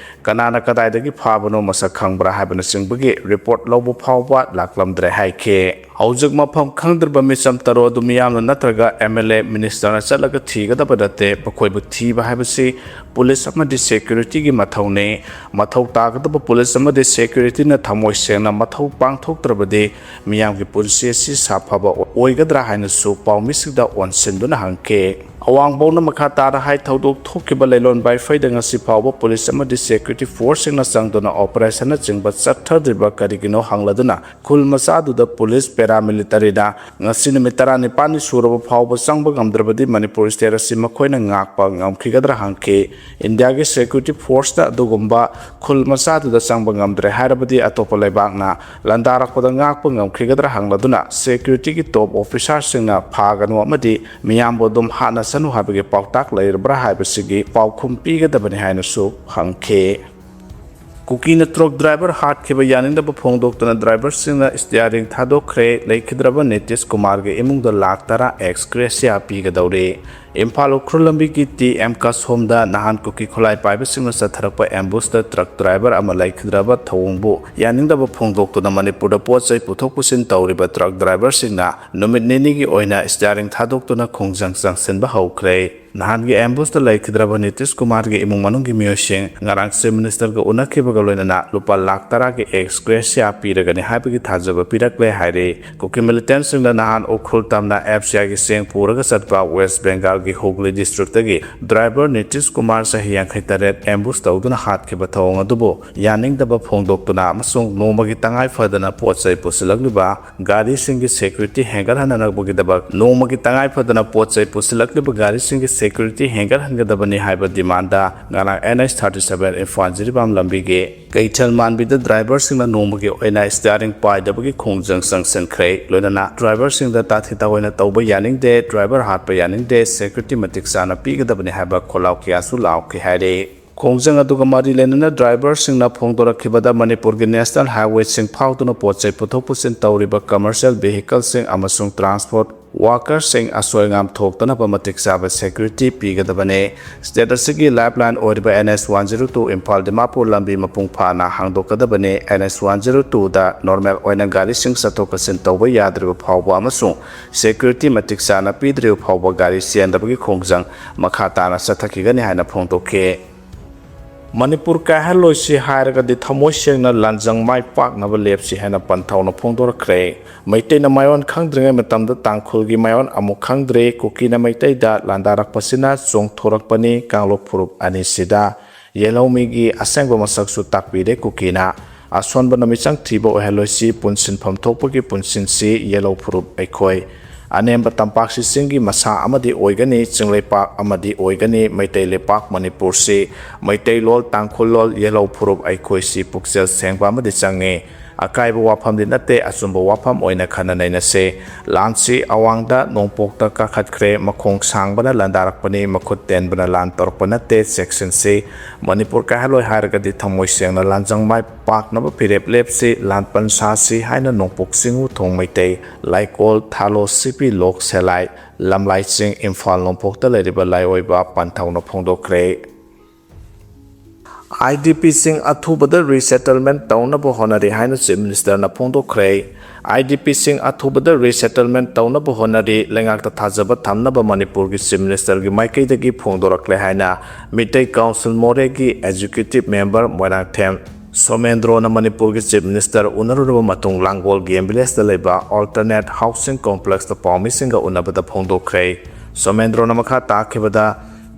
ꯀꯅꯥꯅ ꯀꯗꯥꯏꯗꯒꯤ ꯐꯥꯕꯅꯣ, ꯃꯁꯛ ꯈꯪꯕ꯭ꯔꯥ ꯍꯥꯏꯕꯅꯆꯤꯡꯕꯒꯤ ꯔꯤꯄꯣꯔꯠ ꯂꯧꯕ ꯐꯥꯎꯕ ꯂꯥꯛꯂꯝꯗ꯭ꯔꯦ ꯍꯥꯏꯈꯤ꯫ ꯍꯧꯖꯤꯛ ꯃꯐꯝ ꯈꯪꯗ꯭ꯔꯕ ꯃꯤꯆꯝ ꯇꯔꯨꯛ ꯑꯗꯨ ꯃꯤꯌꯥꯝꯅ ꯅꯠꯇ꯭ꯔꯒ ꯑꯦꯝ ꯑꯦꯜ ꯑꯦ, ꯃꯤꯅꯤꯁꯇꯔꯅ ꯆꯠꯂꯒ ꯊꯤꯒꯗꯕ ꯅꯠꯇꯦ꯫ ꯃꯈꯣꯏꯕꯨ ꯊꯤꯕ ꯍꯥꯏꯕꯁꯤ ꯄꯨꯂꯤꯁ ꯑꯃꯗꯤ ꯁꯦꯀ꯭ꯌꯨꯔꯤꯇꯤꯒꯤ ꯃꯊꯧꯅꯤ꯫ ꯃꯊꯧ ꯇꯥꯒꯗꯕ ꯄꯨꯂꯤꯁ ꯑꯃꯗꯤ ꯁꯦꯀ꯭ꯌꯨꯔꯤꯇꯤꯅ ꯊꯃꯣꯏ ꯁꯦꯡꯅ ꯃꯊꯧ ꯄꯥꯡꯊꯣꯛꯇ꯭ꯔꯕꯗꯤ ꯃꯤꯌꯥꯝꯒꯤ ꯄꯨꯟꯁꯤ ꯑꯁꯤ ꯁꯥꯐꯕ ꯑꯣꯏꯒꯗ꯭ꯔꯥ ꯍꯥꯏꯅꯁꯨ ꯄꯥꯎꯃꯤꯁꯤꯡꯗ ꯑꯣꯟꯁꯤꯟꯗꯨꯅ ꯍꯪꯈꯤ꯫ ꯑꯋꯥꯡꯕꯧꯅ ꯃꯈꯥ ꯇꯥꯅ ꯍꯥꯏ, ꯊꯧꯗꯣꯛ ꯊꯣꯛꯈꯤꯕ ꯂꯩꯂꯣꯟ ꯕꯥꯏꯐꯩꯗ ꯉꯁꯤ ꯐꯥꯎꯕ ꯄꯨꯂꯤꯁ ꯑꯃꯗꯤ ꯁꯦꯀ꯭ꯌꯨꯔꯤꯇꯤ ꯐꯣꯔꯁꯁꯤꯡꯅ ꯆꯪꯗꯨꯅ ꯑꯣꯄꯔꯦꯁꯟꯅꯆꯤꯡꯕ ꯆꯠꯊꯗ꯭ꯔꯤꯕ ꯀꯔꯤꯒꯤꯅꯣ ꯍꯪꯂꯗꯨꯅ ꯈꯨꯜ ꯃꯆꯥꯗꯨꯗ ꯄꯨꯂꯤꯁ ꯄꯦꯔꯥꯃꯤꯂꯤꯇꯔꯤꯅ ꯉꯁꯤ ꯅꯨꯃꯤꯠ ꯇꯔꯥꯅꯤꯄꯥꯟꯅꯤ ꯁꯨꯔꯕ ꯐꯥꯎꯕ ꯆꯪꯕ ꯉꯝꯗ꯭ꯔꯕꯗꯤ ꯃꯅꯤꯄꯨꯔ ꯁ꯭ꯇꯦꯠ ꯑꯁꯤ ꯃꯈꯣꯏꯅ ꯉꯥꯛꯄ ꯉꯝꯈꯤꯒꯗ꯭ꯔꯥ ꯍꯪꯈꯤ꯫ ꯏꯟꯗꯤꯌꯥꯒꯤ ꯁꯦꯀ꯭ꯌꯨꯔꯤꯇꯤ ꯐꯣꯔꯁꯅ ꯑꯗꯨꯒꯨꯝꯕ ꯈꯨꯜ ꯃꯆꯥꯗꯨꯗ ꯆꯪꯕ ꯉꯝꯗ꯭ꯔꯦ ꯍꯥꯏꯔꯕꯗꯤ ꯑꯇꯣꯞꯄ ꯂꯩꯕꯥꯛꯅ ꯂꯥꯟꯗꯥꯔꯛꯄꯗ ꯉꯥꯛꯄ ꯉꯝꯈꯤꯒꯗ꯭ꯔꯥ ꯍꯪꯂꯗꯨꯅ ꯁꯦꯀ꯭ꯌꯨꯔꯤꯇꯤꯒꯤ ꯇꯣꯞ ꯑꯣꯐꯤꯁꯥꯔꯁꯤꯡꯅ ꯐꯥꯒꯅꯨ ꯑꯃꯗꯤ ꯃꯤꯌꯥꯝꯕꯨ ꯑꯗꯨꯝ ꯍꯥꯠꯅꯁꯅꯨ ꯍꯥꯏꯕꯒꯤ ꯄꯥꯎꯇꯥꯛ ꯂꯩꯔꯕ꯭ꯔꯥ ꯍꯥꯏꯕꯁꯤꯒꯤ ꯄꯥꯎꯈꯨꯝ ꯄꯤꯒꯗꯕꯅꯤ ꯍꯥꯏꯅꯁꯨ ꯍꯪꯈꯤ꯫ ꯀꯨꯀꯤꯅ ꯇ꯭ꯔꯛ ꯗ꯭ꯔꯥꯏꯚꯔ ꯍꯥꯠꯈꯤꯕ ꯌꯥꯅꯤꯡꯗꯕ ꯐꯣꯡꯗꯣꯛꯇꯨꯅ ꯗ꯭ꯔꯥꯏꯚꯔꯁꯤꯡꯅ ꯁ꯭ꯇꯤꯌꯥꯔꯤꯡ ꯊꯥꯗꯣꯛꯈ꯭ꯔꯦ꯫ ꯂꯩꯈꯤꯗ꯭ꯔꯕ ꯅꯤꯇꯤꯁ ꯀꯨꯃꯥꯔꯒꯤ ꯏꯃꯨꯡꯗ ꯂꯥꯈ ꯇꯔꯥ ꯑꯦꯛꯁ ꯒ꯭ꯔꯦꯁꯤꯌꯥ ꯄꯤꯒꯗꯧꯔꯤ꯫ ꯏꯝꯐꯥꯜ ꯎꯈ꯭ꯔꯨꯜ ꯂꯝꯕꯤꯒꯤ ꯇꯤ ꯑꯦꯝ ꯀꯁꯣꯝꯗ ꯅꯍꯥꯟ ꯀꯨꯀꯤ ꯈꯨꯠꯂꯥꯏ ꯄꯥꯏꯕꯁꯤꯡꯅ ꯆꯠꯊꯔꯛꯄ ꯑꯦꯝꯕꯨꯁꯇ ꯇ꯭ꯔꯛ ꯗ꯭ꯔꯥꯏꯚꯔ ꯑꯃ ꯂꯩꯈꯤꯗ꯭ꯔꯕ ꯊꯧꯑꯣꯡꯕꯨ ꯌꯥꯅꯤꯡꯗꯕ ꯐꯣꯡꯗꯣꯛꯇꯨꯅ ꯃꯅꯤꯄꯨꯔꯗ ꯄꯣꯠ ꯆꯩ ꯄꯨꯊꯣꯛ ꯄꯨꯁꯤꯟ ꯇꯧꯔꯤꯕ ꯇ꯭ꯔꯛ ꯗ꯭ꯔꯥꯏꯚꯔꯁꯤꯡꯅ ꯅꯨꯃꯤꯠ ꯅꯤꯅꯤꯒꯤ ꯑꯣꯏꯅ ꯁ꯭ꯇꯤꯌꯥꯔꯤꯡ ꯊꯥꯗꯣꯛꯇꯨꯅ ꯈꯣꯡꯖꯪ ꯆꯪꯁꯤꯟꯕ ꯍꯧꯈ꯭ꯔꯦ꯫ ꯅꯍꯥꯟꯒꯤ ꯑꯦꯝꯕꯨꯁꯇ ꯂꯩꯈꯤꯗ꯭ꯔꯕ ꯅꯤꯇꯤꯁ ꯀꯨꯃꯥꯔꯒꯤ ꯏꯃꯨꯡ ꯃꯅꯨꯡꯒꯤ ꯃꯤꯑꯣꯏꯁꯤꯡ ꯉꯔꯥꯡ ꯆꯤꯐ ꯃꯤꯅꯤꯁꯇꯔꯒ ꯎꯅꯈꯤꯕꯒ ꯂꯣꯏꯅꯅ ꯂꯨꯄꯥ ꯂꯥꯈ ꯇꯔꯥꯒꯤ ꯑꯦꯛꯁ ꯒ꯭ꯔꯦꯁꯤꯌꯥ ꯄꯤꯔꯒꯅꯤ ꯍꯥꯏꯕꯒꯤ ꯊꯥꯖꯕ ꯄꯤꯔꯛꯂꯦ ꯍꯥꯏꯔꯤ꯫ ꯀꯨꯀꯤ ꯃꯤꯂꯤꯇꯦꯟꯠꯁꯤꯡꯅ ꯅꯍꯥꯟ ꯎꯈ꯭ꯔꯨꯜ ꯇꯝꯅ ꯑꯦꯐ ꯁꯤ ꯑꯥꯏꯒꯤ ꯆꯦꯡ ꯄꯨꯔꯒ ꯆꯠꯄ ꯋꯦꯁ ꯕꯦꯡꯒꯥꯜꯒꯤ ꯍꯨꯒ꯭ꯂꯤ ꯗꯤꯁꯇ꯭ꯔꯤꯛꯇꯒꯤ ꯗ꯭ꯔꯥꯏꯚꯔ ꯅꯤꯇꯤꯁ ꯀꯨꯃꯥꯔ ꯆꯍꯤ ꯌꯥꯡꯈꯩ ꯇꯔꯦꯠ ꯑꯦꯝꯕꯨꯁ ꯇꯧꯗꯨꯅ ꯍꯥꯠꯈꯤꯕ ꯊꯧꯑꯣꯡ ꯑꯗꯨꯕꯨ ꯌꯥꯅꯤꯡꯗꯕ ꯐꯣꯡꯗꯣꯛꯇꯨꯅ ꯑꯃꯁꯨꯡ ꯅꯣꯡꯃꯒꯤ ꯇꯉꯥꯏ ꯐꯗꯅ ꯄꯣꯠ ꯆꯩ ꯄꯨꯁꯤꯜꯂꯛꯂꯤꯕ ꯒꯥꯔꯤꯁꯤꯡꯒꯤ ꯁꯦꯀ꯭ꯌꯨꯔꯤꯇꯤ ꯍꯦꯟꯒꯠꯍꯟꯅꯕꯒꯤꯗꯃꯛ ꯅꯣꯡꯃꯒꯤ ꯇꯉꯥꯏ ꯐꯗꯅ ꯄꯣꯠ ꯆꯩ ꯄꯨꯁꯤꯜꯂꯛꯂꯤꯕ ꯒꯥꯔꯤꯁꯤꯡꯒꯤ ꯁꯦꯀ꯭ꯌꯨꯔꯤꯇꯤ ꯍꯦꯟꯒꯠꯍꯟꯒꯗꯕꯅꯤ ꯍꯥꯏꯕ ꯗꯤꯃꯥꯟꯗ ꯉꯔꯥꯡ N H thirty seven Imphal Jiribam ꯂꯝꯕꯤꯒꯤ ꯀꯩꯊꯦꯜ ꯃꯥꯟꯕꯤꯗ ꯗ꯭ꯔꯥꯏꯚꯔꯁꯤꯡꯅ ꯅꯣꯡꯃꯒꯤ ꯑꯣꯏꯅ ꯁ꯭ꯇꯤꯌꯥꯔꯤꯡ ꯄꯥꯏꯗꯕꯒꯤ ꯈꯣꯡꯖꯪ ꯆꯪꯁꯤꯟꯈ꯭ꯔꯦ꯫ ꯂꯣꯏꯅꯅ ꯗ꯭ꯔꯥꯏꯚꯔꯁꯤꯡꯗ ꯇꯥꯊꯤ ꯇꯥꯑꯣꯏꯅ ꯇꯧꯕ ꯌꯥꯅꯤꯡꯗꯦ, ꯗ꯭ꯔꯥꯏꯚꯔ ꯍꯥꯠꯄ ꯌꯥꯅꯤꯡꯗꯦ, ꯁꯦꯀ꯭ꯌꯨꯔꯤꯇꯤ ꯃꯇꯤꯛ ꯆꯥꯅ ꯄꯤꯒꯗꯕꯅꯤ ꯍꯥꯏꯕ ꯈꯣꯜꯂꯥꯎ ꯀꯌꯥꯁꯨ ꯂꯥꯎꯈꯤ ꯍꯥꯏꯔꯤ꯫ ꯈꯣꯡꯖꯪ ꯑꯗꯨꯒ ꯃꯔꯤ ꯂꯩꯅꯅ ꯗ꯭ꯔꯥꯏꯚꯔꯁꯤꯡꯅ ꯐꯣꯡꯗꯣꯔꯛꯈꯤꯕꯗ ꯃꯅꯤꯄꯨꯔꯒꯤ ꯅꯦꯁꯅꯦꯜ ꯍꯥꯏꯋꯦꯁꯤꯡ ꯐꯥꯎꯗꯨꯅ ꯄꯣꯠ ꯆꯩ ꯄꯨꯊꯣꯛ ꯄꯨꯁꯤꯟ ꯇꯧꯔꯤꯕ ꯀꯃꯔꯁꯤꯌꯦꯜ ꯚꯦꯍꯤꯀꯜꯁꯤꯡ ꯑꯃꯁꯨꯡ ꯇ꯭ꯔꯥꯟꯁꯄꯣꯔꯠ ꯋꯥꯀꯔꯁꯤꯡ ꯑꯁꯣꯏ ꯑꯉꯥꯝ ꯊꯣꯛꯇꯅꯕ ꯃꯇꯤꯛ ꯆꯥꯕ ꯁꯦꯀ꯭ꯌꯨꯔꯤꯇꯤ ꯄꯤꯒꯗꯕꯅꯤ꯫ ꯁ꯭ꯇꯦꯠ ꯑꯁꯤꯒꯤ ꯂꯥꯏꯐꯂꯥꯏꯟ ꯑꯣꯏꯔꯤꯕ N S one zero two Imphal Dimapur ꯂꯝꯕꯤ ꯃꯄꯨꯡ ꯐꯥꯅ ꯍꯥꯡꯗꯣꯛꯀꯗꯕꯅꯤ꯫ ꯑꯦꯟ ꯑꯦꯁ ꯋꯥꯟ ꯖꯤꯔꯣ ꯇꯨꯗ ꯅꯣꯔꯃꯦꯜ ꯑꯣꯏꯅ ꯒꯥꯔꯤꯁꯤꯡ ꯆꯠꯊꯣꯛ ꯆꯠꯁꯤꯟ ꯇꯧꯕ ꯌꯥꯗ꯭ꯔꯤꯕ ꯐꯥꯎꯕ ꯑꯃꯁꯨꯡ ꯁꯦꯀ꯭ꯌꯨꯔꯤꯇꯤ ꯃꯇꯤꯛ ꯆꯥꯅ ꯄꯤꯗ꯭ꯔꯤꯕ ꯐꯥꯎꯕ ꯒꯥꯔꯤ ꯆꯦꯟꯗꯕꯒꯤ ꯈꯣꯡꯖꯪ ꯃꯈꯥ ꯇꯥꯅ ꯆꯠꯊꯈꯤꯒꯅꯤ ꯍꯥꯏꯅ ꯐꯣꯡꯗꯣꯛꯈꯤ꯫ ꯃꯅꯤꯄꯨꯔ ꯀꯥꯏꯍꯜꯂꯣꯏꯁꯤ ꯍꯥꯏꯔꯒꯗꯤ ꯊꯃꯣꯏ ꯁꯦꯡꯅ ꯂꯥꯟꯖꯪ ꯃꯥꯏ ꯄꯥꯛꯅꯕ ꯂꯦꯞꯁꯤ ꯍꯥꯏꯅ ꯄꯟꯊꯧꯅ ꯐꯣꯡꯗꯣꯔꯛꯈ꯭ꯔꯦ꯫ ꯃꯩꯇꯩꯅ ꯃꯥꯏꯑꯣꯟ ꯈꯪꯗ꯭ꯔꯤꯉꯩ ꯃꯇꯝꯗ ꯇꯥꯡꯈꯨꯜꯒꯤ ꯃꯥꯏꯑꯣꯟ ꯑꯃꯨꯛ ꯈꯪꯗ꯭ꯔꯦ꯫ ꯀꯨꯀꯤꯅ ꯃꯩꯇꯩꯗ ꯂꯥꯟꯗꯥꯔꯛꯄꯁꯤꯅ ꯆꯣꯡꯊꯣꯔꯛꯄꯅꯤ꯫ ꯀꯥꯡꯂꯨꯞ ꯐꯨꯔꯨꯞ ꯑꯅꯤꯁꯤꯗ ꯌꯦꯜꯍꯧꯃꯤꯒꯤ ꯑꯁꯦꯡꯕ ꯃꯁꯛꯁꯨ ꯇꯥꯛꯄꯤꯔꯦ ꯀꯨꯀꯤꯅ꯫ ꯑꯁꯣꯟꯕꯅ ꯃꯤꯆꯪ ꯊꯤꯕ ꯑꯣꯏꯍꯜꯂꯣꯏꯁꯤ꯫ ꯄꯨꯟꯁꯤꯟꯐꯝ ꯊꯣꯛꯄꯒꯤ ꯄꯨꯟꯁꯤꯟꯁꯤ ꯌꯦꯜꯍꯧ ꯐꯨꯔꯨꯞ ꯑꯩꯈꯣꯏ꯫ ꯑꯅꯦꯝꯕ ꯇꯝꯄꯥꯛꯁꯤ ꯆꯤꯡꯒꯤ ꯃꯁꯥ ꯑꯃꯗꯤ ꯑꯣꯏꯒꯅꯤ, ꯆꯤꯡꯂꯩꯄꯥꯛ ꯑꯃꯗꯤ ꯑꯣꯏꯒꯅꯤ꯫ ꯃꯩꯇꯩ ꯂꯩꯄꯥꯛ ꯃꯅꯤꯄꯨꯔꯁꯤ ꯃꯩꯇꯩꯂꯣꯜ, ꯇꯥꯡꯈꯨꯜ ꯂꯣꯜ, ꯌꯦꯜꯍꯧ ꯐꯨꯔꯨꯞ ꯑꯩꯈꯣꯏꯁꯤ ꯄꯨꯛꯆꯦꯜ ꯁꯦꯡꯕ ꯑꯃꯗꯤ ꯆꯪꯉꯤ꯫ ꯑꯀꯥꯏꯕ ꯋꯥꯐꯝꯗꯤ ꯅꯠꯇꯦ, ꯑꯆꯨꯝꯕ ꯋꯥꯐꯝ ꯑꯣꯏꯅ ꯈꯟꯅ ꯅꯩꯅꯁꯦ꯫ ꯂꯥꯟꯁꯤ ꯑꯋꯥꯡꯗ ꯅꯣꯡꯄꯣꯛꯇ ꯀꯥꯈꯠꯈ꯭ꯔꯦ, ꯃꯈꯣꯡ ꯁꯥꯡꯕꯅ ꯂꯥꯟꯗꯥꯔꯛꯄꯅꯤ, ꯃꯈꯨꯠ ꯇꯦꯟꯕꯅ ꯂꯥꯟ ꯇꯧꯔꯛꯄ ꯅꯠꯇꯦ, ꯆꯦꯛꯁꯤꯟꯁꯤ꯫ ꯃꯅꯤꯄꯨꯔ ꯀꯥꯏꯍꯜꯂꯣꯏ ꯍꯥꯏꯔꯒꯗꯤ ꯊꯃꯣꯏ ꯁꯦꯡꯅ ꯂꯥꯟꯖꯪ ꯃꯥꯏ ꯄꯥꯛꯅꯕ ꯐꯤꯔꯦꯞ ꯂꯦꯞꯁꯤ, ꯂꯥꯟ ꯄꯟ ꯁꯥꯁꯤ ꯍꯥꯏꯅ ꯅꯣꯡꯄꯣꯛ ꯆꯤꯡꯉꯨ ꯊꯣꯡ ꯃꯩꯇꯩ, ꯂꯥꯏꯀꯣꯜ, ꯊꯥꯂꯣ, ꯁꯤꯄꯤ, ꯂꯣꯛ ꯁꯦꯂꯥꯏ, ꯂꯝꯂꯥꯏ ꯆꯤꯡ, ꯏꯝꯐꯥꯜ ꯅꯣꯡꯄꯣꯛꯇ ꯂꯩꯔꯤꯕ ꯂꯥꯏꯑꯣꯏꯕ ꯄꯟꯊꯧꯅ ꯐꯣꯡꯗꯣꯛꯈ꯭ꯔꯦ꯫ ꯑꯥꯏ ꯗꯤ ꯄꯤꯁꯤꯡ ꯑꯊꯨꯕꯗ ꯔꯤꯁꯦꯇꯜꯃꯦꯟ ꯇꯧꯅꯕ ꯍꯣꯠꯅꯔꯤ ꯍꯥꯏꯅ ꯆꯤꯐ ꯃꯤꯅꯤꯁꯇꯔꯅ ꯐꯣꯡꯗꯣꯛꯈ꯭ꯔꯦ꯫ ꯑꯥꯏ ꯗꯤ ꯄꯤꯁꯤꯡ ꯑꯊꯨꯕꯗ ꯔꯤꯁꯦꯇꯜꯃꯦꯟ ꯇꯧꯅꯕ ꯍꯣꯠꯅꯔꯤ, ꯂꯩꯉꯥꯛꯇ ꯊꯥꯖꯕ ꯊꯝꯅꯕ ꯃꯅꯤꯄꯨꯔꯒꯤ ꯆꯤꯐ ꯃꯤꯅꯤꯁꯇꯔꯒꯤ ꯃꯥꯏꯀꯩꯗꯒꯤ ꯐꯣꯡꯗꯣꯔꯛꯂꯦ ꯍꯥꯏꯅ ꯃꯤꯇꯩ ꯀꯥꯎꯟꯁꯤꯜ ꯃꯣꯔꯦꯒꯤ ꯑꯦꯛꯖꯤꯀ꯭ꯌꯨꯇꯤꯚ ꯃꯦꯝꯕꯔ ꯃꯣꯏꯔꯥꯡꯊꯦꯝ ꯁꯣꯃꯦꯟꯗ꯭ꯔꯣꯅ ꯃꯅꯤꯄꯨꯔꯒꯤ ꯆꯤꯐ ꯃꯤꯅꯤꯁꯇꯔ ꯎꯅꯔꯨꯔꯕ ꯃꯇꯨꯡ ꯂꯥꯡꯒꯣꯜ ꯒꯦꯝ ꯚꯤꯂꯦꯖꯇ ꯂꯩꯕ ꯑꯜꯇꯔꯅꯦꯠ ꯍꯥꯎꯁꯤꯡ ꯀꯣꯝꯄ꯭ꯂꯦꯛꯁꯇ ꯄꯥꯎꯃꯤꯁꯤꯡꯒ ꯎꯅꯕꯗ ꯐꯣꯡꯗꯣꯛꯈ꯭ꯔꯦ꯫ ꯁꯣꯃꯦꯟꯗ꯭ꯔꯣꯅ ꯃꯈꯥ ꯇꯥꯈꯤꯕꯗ,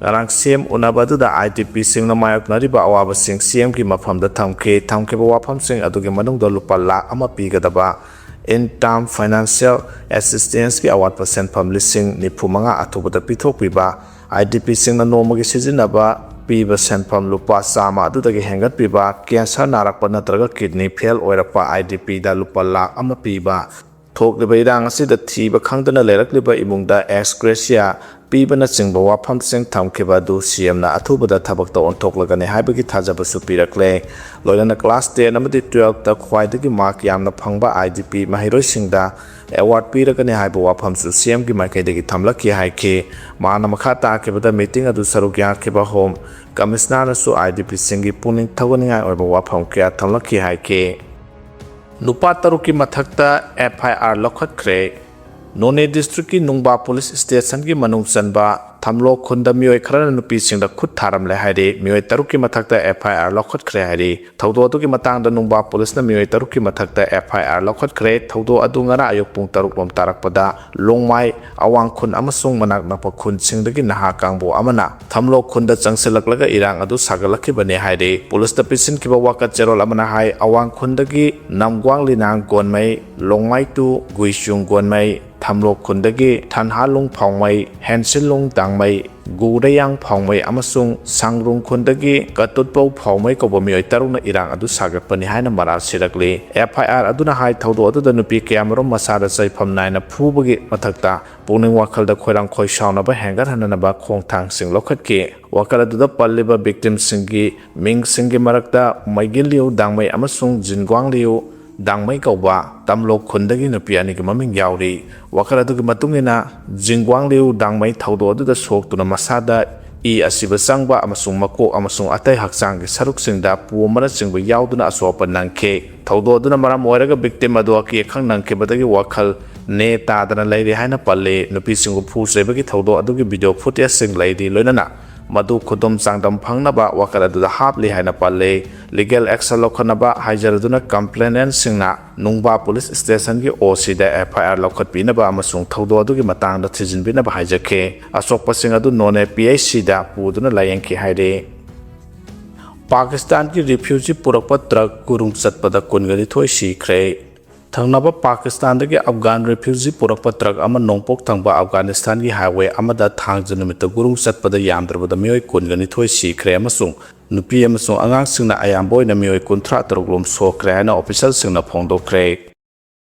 ꯉꯔꯥꯡ ꯁꯤ ꯑꯦꯝ ꯎꯅꯕ ꯑꯗꯨꯗ ꯑꯥꯏ ꯗꯤ ꯄꯤꯁꯤꯡꯅ ꯃꯥꯌꯣꯛꯅꯔꯤꯕ ꯑꯋꯥꯕꯁꯤꯡ ꯁꯤ ꯑꯦꯝꯒꯤ ꯃꯐꯝꯗ ꯊꯝꯈꯤ꯫ ꯊꯝꯈꯤꯕ ꯋꯥꯐꯝꯁꯤꯡ ꯑꯗꯨꯒꯤ ꯃꯅꯨꯡꯗ ꯂꯨꯄꯥ ꯂꯥꯈ ꯑꯃ ꯄꯤꯒꯗꯕ in term financial assistance ꯀꯤ ꯑꯋꯥꯠꯄ ꯁꯦꯟꯐꯝ ꯂꯤꯁꯤꯡ ꯅꯤꯐꯨ ꯃꯉꯥ ꯑꯊꯨꯕꯗ ꯄꯤꯊꯣꯛꯄꯤꯕ, ꯑꯥꯏ ꯗꯤ ꯄꯤꯁꯤꯡꯅ ꯅꯣꯡꯃꯒꯤ ꯁꯤꯖꯤꯟꯅꯕ ꯄꯤꯕ ꯁꯦꯟꯐꯝ ꯂꯨꯄꯥ ꯆꯥꯝꯃ ꯑꯗꯨꯗꯒꯤ ꯍꯦꯟꯒꯠꯄꯤꯕ, ꯀꯦꯟꯁꯔ ꯅꯥꯔꯛꯄ ꯅꯠꯇ꯭ꯔꯒ ꯀꯤꯗꯅꯤ ꯐꯦꯜ ꯑꯣꯏꯔꯛꯄ ꯑꯥꯏ ꯗꯤ ꯄꯤꯗ ꯂꯨꯄꯥ ꯂꯥꯈ ꯑꯃ ꯄꯤꯕ, ꯊꯣꯛꯂꯤꯕ ꯏꯔꯥꯡ ꯑꯁꯤꯗ ꯊꯤꯕ ꯈꯪꯗꯅ ꯂꯩꯔꯛꯂꯤꯕ ꯏꯃꯨꯡꯗ ꯑꯦꯛꯁ ꯒ꯭ꯔꯦꯁꯤꯌꯥ ꯄꯤꯕꯅꯆꯤꯡꯕ ꯋꯥꯐꯝꯁꯤꯡ ꯊꯝꯈꯤꯕ ꯑꯗꯨ ꯁꯤ ꯑꯦꯝꯅ ꯑꯊꯨꯕꯗ ꯊꯕꯛꯇ ꯑꯣꯟꯊꯣꯛꯂꯒꯅꯤ ꯍꯥꯏꯕꯒꯤ ꯊꯥꯖꯕꯁꯨ ꯄꯤꯔꯛꯂꯦ꯫ ꯂꯣꯏꯅꯅ ꯀ꯭ꯂꯥꯁ ꯇꯦꯟ ꯑꯃꯗꯤ ꯇꯨꯋꯦꯜꯐꯇ ꯈ꯭ꯋꯥꯏꯗꯒꯤ ꯃꯥꯔꯛ ꯌꯥꯝꯅ ꯐꯪꯕ ꯑꯥꯏ ꯗꯤ ꯄꯤ ꯃꯍꯩꯔꯣꯏꯁꯤꯡꯗ ꯑꯦꯋꯥꯔꯗ ꯄꯤꯔꯒꯅꯤ ꯍꯥꯏꯕ ꯋꯥꯐꯝꯁꯨ ꯁꯤ ꯑꯦꯝꯒꯤ ꯃꯥꯏꯀꯩꯗꯒꯤ ꯊꯝꯂꯛꯈꯤ ꯍꯥꯏꯈꯤ꯫ ꯃꯥꯅ ꯃꯈꯥ ꯇꯥꯈꯤꯕꯗ, ꯃꯤꯇꯤꯡ ꯑꯗꯨ ꯁꯔꯨꯛ ꯌꯥꯈꯤꯕ ꯍꯣꯝ ꯀꯃꯤꯁꯅꯔꯅꯁꯨ ꯑꯥꯏ ꯗꯤ ꯄꯤꯁꯤꯡꯒꯤ ꯄꯨꯛꯅꯤꯡ ꯊꯧꯒꯠꯅꯤꯡꯉꯥꯏ ꯑꯣꯏꯕ ꯋꯥꯐꯝ ꯀꯌꯥ ꯊꯝꯂꯛꯈꯤ ꯍꯥꯏꯈꯤ꯫ ꯅꯨꯄꯥ ꯇꯔꯨꯛꯀꯤ ꯃꯊꯛꯇ ꯑꯦꯐ ꯑꯥꯏ ꯑꯥꯔ ꯂꯧꯈꯠꯈ꯭ꯔꯦ꯫ ꯅꯣꯅꯦ ꯗꯤꯁꯇ꯭ꯔꯤꯛꯀꯤ ꯅꯨꯡꯕꯥ ꯄꯨꯂꯤꯁ ꯁ꯭ꯇꯦꯁꯟꯒꯤ ꯃꯅꯨꯡ ꯆꯟꯕ ꯊꯝꯂꯣ ꯈꯨꯟꯗ ꯃꯤꯑꯣꯏ ꯈꯔꯅ ꯅꯨꯄꯤꯁꯤꯡꯗ ꯈꯨꯠ ꯊꯥꯔꯝꯂꯦ ꯍꯥꯏꯔꯤ꯫ ꯃꯤꯑꯣꯏ ꯇꯔꯨꯛꯀꯤ ꯃꯊꯛꯇ ꯑꯦꯐ ꯑꯥꯏ ꯑꯥꯔ ꯂꯧꯈꯠꯈ꯭ꯔꯦ ꯍꯥꯏꯔꯤ꯫ ꯊꯧꯗꯣꯛ ꯑꯗꯨꯒꯤ ꯃꯇꯥꯡꯗ ꯅꯨꯡꯕꯥ ꯄꯨꯂꯤꯁꯅ ꯃꯤꯑꯣꯏ ꯇꯔꯨꯛꯀꯤ ꯃꯊꯛꯇ ꯑꯦꯐ ꯑꯥꯏ ꯑꯥꯔ ꯂꯧꯈꯠꯈ꯭ꯔꯦ꯫ ꯊꯧꯗꯣꯛ ꯑꯗꯨ ꯉꯔꯥꯡ ꯑꯌꯨꯛ ꯄꯨꯡ ꯇꯔꯨꯛ ꯂꯣꯝ ꯇꯥꯔꯛꯄꯗ ꯂꯣꯡꯃꯥꯏ, ꯑꯋꯥꯡ ꯈꯨꯟ ꯑꯃꯁꯨꯡ ꯃꯅꯥꯛ ꯅꯛꯄ ꯈꯨꯟꯁꯤꯡꯗꯒꯤ ꯅꯍꯥ ꯀꯥꯡꯕꯨ ꯑꯃꯅ ꯊꯝꯂꯣ ꯈꯨꯟꯗ ꯆꯪꯁꯤꯜꯂꯛꯂꯒ ꯏꯔꯥꯡ ꯑꯗꯨ ꯁꯥꯒꯠꯂꯛꯈꯤꯕꯅꯤ ꯍꯥꯏꯔꯤ꯫ ꯄꯨꯂꯤꯁꯇ ꯄꯤꯁꯤꯟꯈꯤꯕ ꯋꯥꯀꯠ ꯆꯦꯔꯣꯜ ꯑꯃꯅ ꯍꯥꯏ, ꯑꯋꯥꯡ ꯈꯨꯟꯗꯒꯤ ꯅꯝꯒ꯭ꯋꯥꯡ ꯂꯤꯅꯥꯡ ꯒꯣꯟꯃꯩ, ꯂꯣꯡꯃꯥꯏ ꯇꯨ ꯒꯨꯏꯆꯨꯡ ꯒꯣꯟꯃꯩ, ꯊꯝꯂꯣ ꯈꯨꯟꯗꯒꯤ ꯊꯟꯍꯥꯂꯨꯡ ꯐꯥꯎꯃꯩ, ꯍꯦꯟꯁꯤꯜꯂꯨꯡ ꯗꯥꯡ ꯃꯩ, ꯒꯨꯔꯦꯌꯥꯡ ꯐꯥꯎꯃꯩ ꯑꯃꯁꯨꯡ ꯁꯥꯡꯔꯨꯡ ꯈꯨꯟꯗꯒꯤ ꯀꯇꯨꯠꯄꯧ ꯐꯥꯎꯃꯩ ꯀꯧꯕ ꯃꯤꯑꯣꯏ ꯇꯔꯨꯛꯅ ꯏꯔꯥꯡ ꯑꯗꯨ ꯁꯥꯒꯠꯄꯅꯤ ꯍꯥꯏꯅ ꯃꯔꯥꯜ ꯁꯤꯔꯛꯂꯤ꯫ ꯑꯦꯐ ꯑꯥꯏ ꯑꯥꯔ ꯑꯗꯨꯅ ꯍꯥꯏ, ꯊꯧꯗꯣꯛ ꯑꯗꯨꯗ ꯅꯨꯄꯤ ꯀꯌꯥꯃꯔꯨꯝ ꯃꯁꯥꯗ ꯆꯩꯐꯝ ꯅꯥꯏꯅ ꯐꯨꯕꯒꯤ ꯃꯊꯛꯇ ꯄꯨꯛꯅꯤꯡ ꯋꯥꯈꯜꯗ ꯈꯣꯏꯔꯥꯡ ꯈꯣꯏꯁꯥꯎꯅꯕ ꯍꯦꯟꯒꯠꯍꯟꯅꯅꯕ ꯈꯣꯡꯊꯥꯡꯁꯤꯡ ꯂꯧꯈꯠꯈꯤ꯫ ꯋꯥꯀꯠ ꯑꯗꯨꯗ ꯄꯜꯂꯤꯕ victimꯁꯤꯡꯒꯤ ꯃꯤꯡꯁꯤꯡꯒꯤ ꯃꯔꯛꯇ ꯃꯩꯒꯤꯜ ꯂꯤꯌꯨ ꯗꯥꯡꯃꯩ ꯑꯃꯁꯨꯡ ꯖꯤꯟꯒ꯭ꯋꯥꯡ ꯂꯤꯌꯨ ꯗꯥꯡꯃꯩ ꯀꯧꯕ ꯇꯝꯂꯣꯛ ꯈꯨꯟꯗꯒꯤ ꯅꯨꯄꯤ ꯑꯅꯤꯒꯤ ꯃꯃꯤꯡ ꯌꯥꯎꯔꯤ꯫ ꯋꯥꯀꯠ ꯑꯗꯨꯒꯤ ꯃꯇꯨꯡ ꯏꯟꯅ, ꯖꯤꯡꯒ꯭ꯋꯥꯡ ꯂꯤꯌꯨ ꯗꯥꯡꯃꯩ ꯊꯧꯗꯣꯛ ꯑꯗꯨꯗ ꯁꯣꯛꯇꯨꯅ ꯃꯁꯥꯗ ꯏ ꯑꯁꯤꯕ ꯆꯪꯕ ꯑꯃꯁꯨꯡ ꯃꯀꯣꯛ ꯑꯃꯁꯨꯡ ꯑꯇꯩ ꯍꯛꯆꯥꯡꯒꯤ ꯁꯔꯨꯛꯁꯤꯡꯗ ꯄꯣꯝꯕꯅꯆꯤꯡꯕ ꯌꯥꯎꯗꯨꯅ ꯑꯁꯣꯛ ꯑꯄꯟ ꯅꯪꯈꯤ꯫ ꯊꯧꯗꯣꯛ ꯑꯗꯨꯅ ꯃꯔꯝ ꯑꯣꯏꯔꯒ victim ꯑꯗꯨ ꯑꯀꯤ ꯑꯈꯪ ꯅꯪꯈꯤꯕꯗꯒꯤ ꯋꯥꯈꯜ ꯅꯦ ꯇꯥꯗꯅ ꯂꯩꯔꯤ ꯍꯥꯏꯅ ꯄꯜꯂꯤ꯫ ꯅꯨꯄꯤꯁꯤꯡꯕꯨ ꯐꯨ ꯆꯩꯕꯒꯤ ꯊꯧꯗꯣꯛ ꯑꯗꯨꯒꯤ video footageꯁꯤꯡ ꯂꯩꯔꯤ, ꯂꯣꯏꯅꯅ ꯃꯗꯨ ꯈꯨꯗꯣꯝ ꯆꯥꯡꯗꯝ ꯐꯪꯅꯕ ꯋꯥꯀꯠ ꯑꯗꯨꯗ ꯍꯥꯞꯂꯤ ꯍꯥꯏꯅ ꯄꯜꯂꯤ꯫ Legal action ꯂꯧꯈꯠꯅꯕ ꯍꯥꯏꯖꯔꯗꯨꯅ, complainantꯁꯤꯡꯅ ꯅꯨꯡꯕꯥ police stationꯒꯤ ꯑꯣ ꯁꯤꯗ ꯑꯦꯐ ꯑꯥꯏ ꯑꯥꯔ ꯂꯧꯈꯠꯄꯤꯅꯕ ꯑꯃꯁꯨꯡ ꯊꯧꯗꯣꯛ ꯑꯗꯨꯒꯤ ꯃꯇꯥꯡꯗ ꯊꯤꯖꯤꯟꯕꯤꯅꯕ ꯍꯥꯏꯖꯈꯤ꯫ ꯑꯁꯣꯛꯄꯁꯤꯡ ꯑꯗꯨ ꯅꯣꯅꯦ ꯄꯤ ꯑꯩꯆ ꯁꯤꯗ ꯄꯨꯗꯨꯅ ꯂꯥꯌꯦꯡꯈꯤ ꯍꯥꯏꯔꯤ꯫ ꯄꯥꯀꯤꯁꯇꯥꯟꯒꯤ refugee ꯄꯨꯔꯛꯄ ꯇ꯭ꯔꯛ ꯒꯨꯔꯨꯡ ꯆꯠꯄꯗ ꯀꯨꯟꯒ ꯅꯤꯊꯣꯏ ꯁꯤꯈ꯭ꯔꯦ꯫ ꯊꯪꯅꯕ ꯄꯥꯀꯤꯁꯇꯥꯟꯗꯒꯤ ꯑꯐꯒꯥꯟ refugee ꯄꯨꯔꯛꯄ ꯇ꯭ꯔꯛ ꯑꯃ ꯅꯣꯡꯄꯣꯛ ꯊꯪꯕ ꯑꯐꯒꯥꯅꯤꯁꯇꯥꯟꯒꯤ highway ꯑꯃꯗ ꯊꯥꯡꯖ ꯅꯨꯃꯤꯠꯇ ꯒꯨꯔꯨꯡ ꯆꯠꯄꯗ ꯌꯥꯝꯗ꯭ꯔꯕꯗ ꯃꯤꯑꯣꯏ ꯀꯨꯟꯒ ꯅꯤꯊꯣꯏ ꯁꯤꯈ꯭ꯔꯦ ꯑꯃꯁꯨꯡ ꯅꯨꯄꯤ ꯑꯃꯁꯨꯡ ꯑꯉꯥꯡꯁꯤꯡꯅ ꯑꯌꯥꯝꯕ ꯑꯣꯏꯅ ꯃꯤꯑꯣꯏ ꯀꯨꯟꯊ꯭ꯔꯥ ꯇꯔꯨꯛ ꯂꯣꯝ ꯁꯣꯛꯈ꯭ꯔꯦ ꯍꯥꯏꯅ officialꯁꯤꯡꯅ ꯐꯣꯡꯗꯣꯛꯈ꯭ꯔꯦ꯫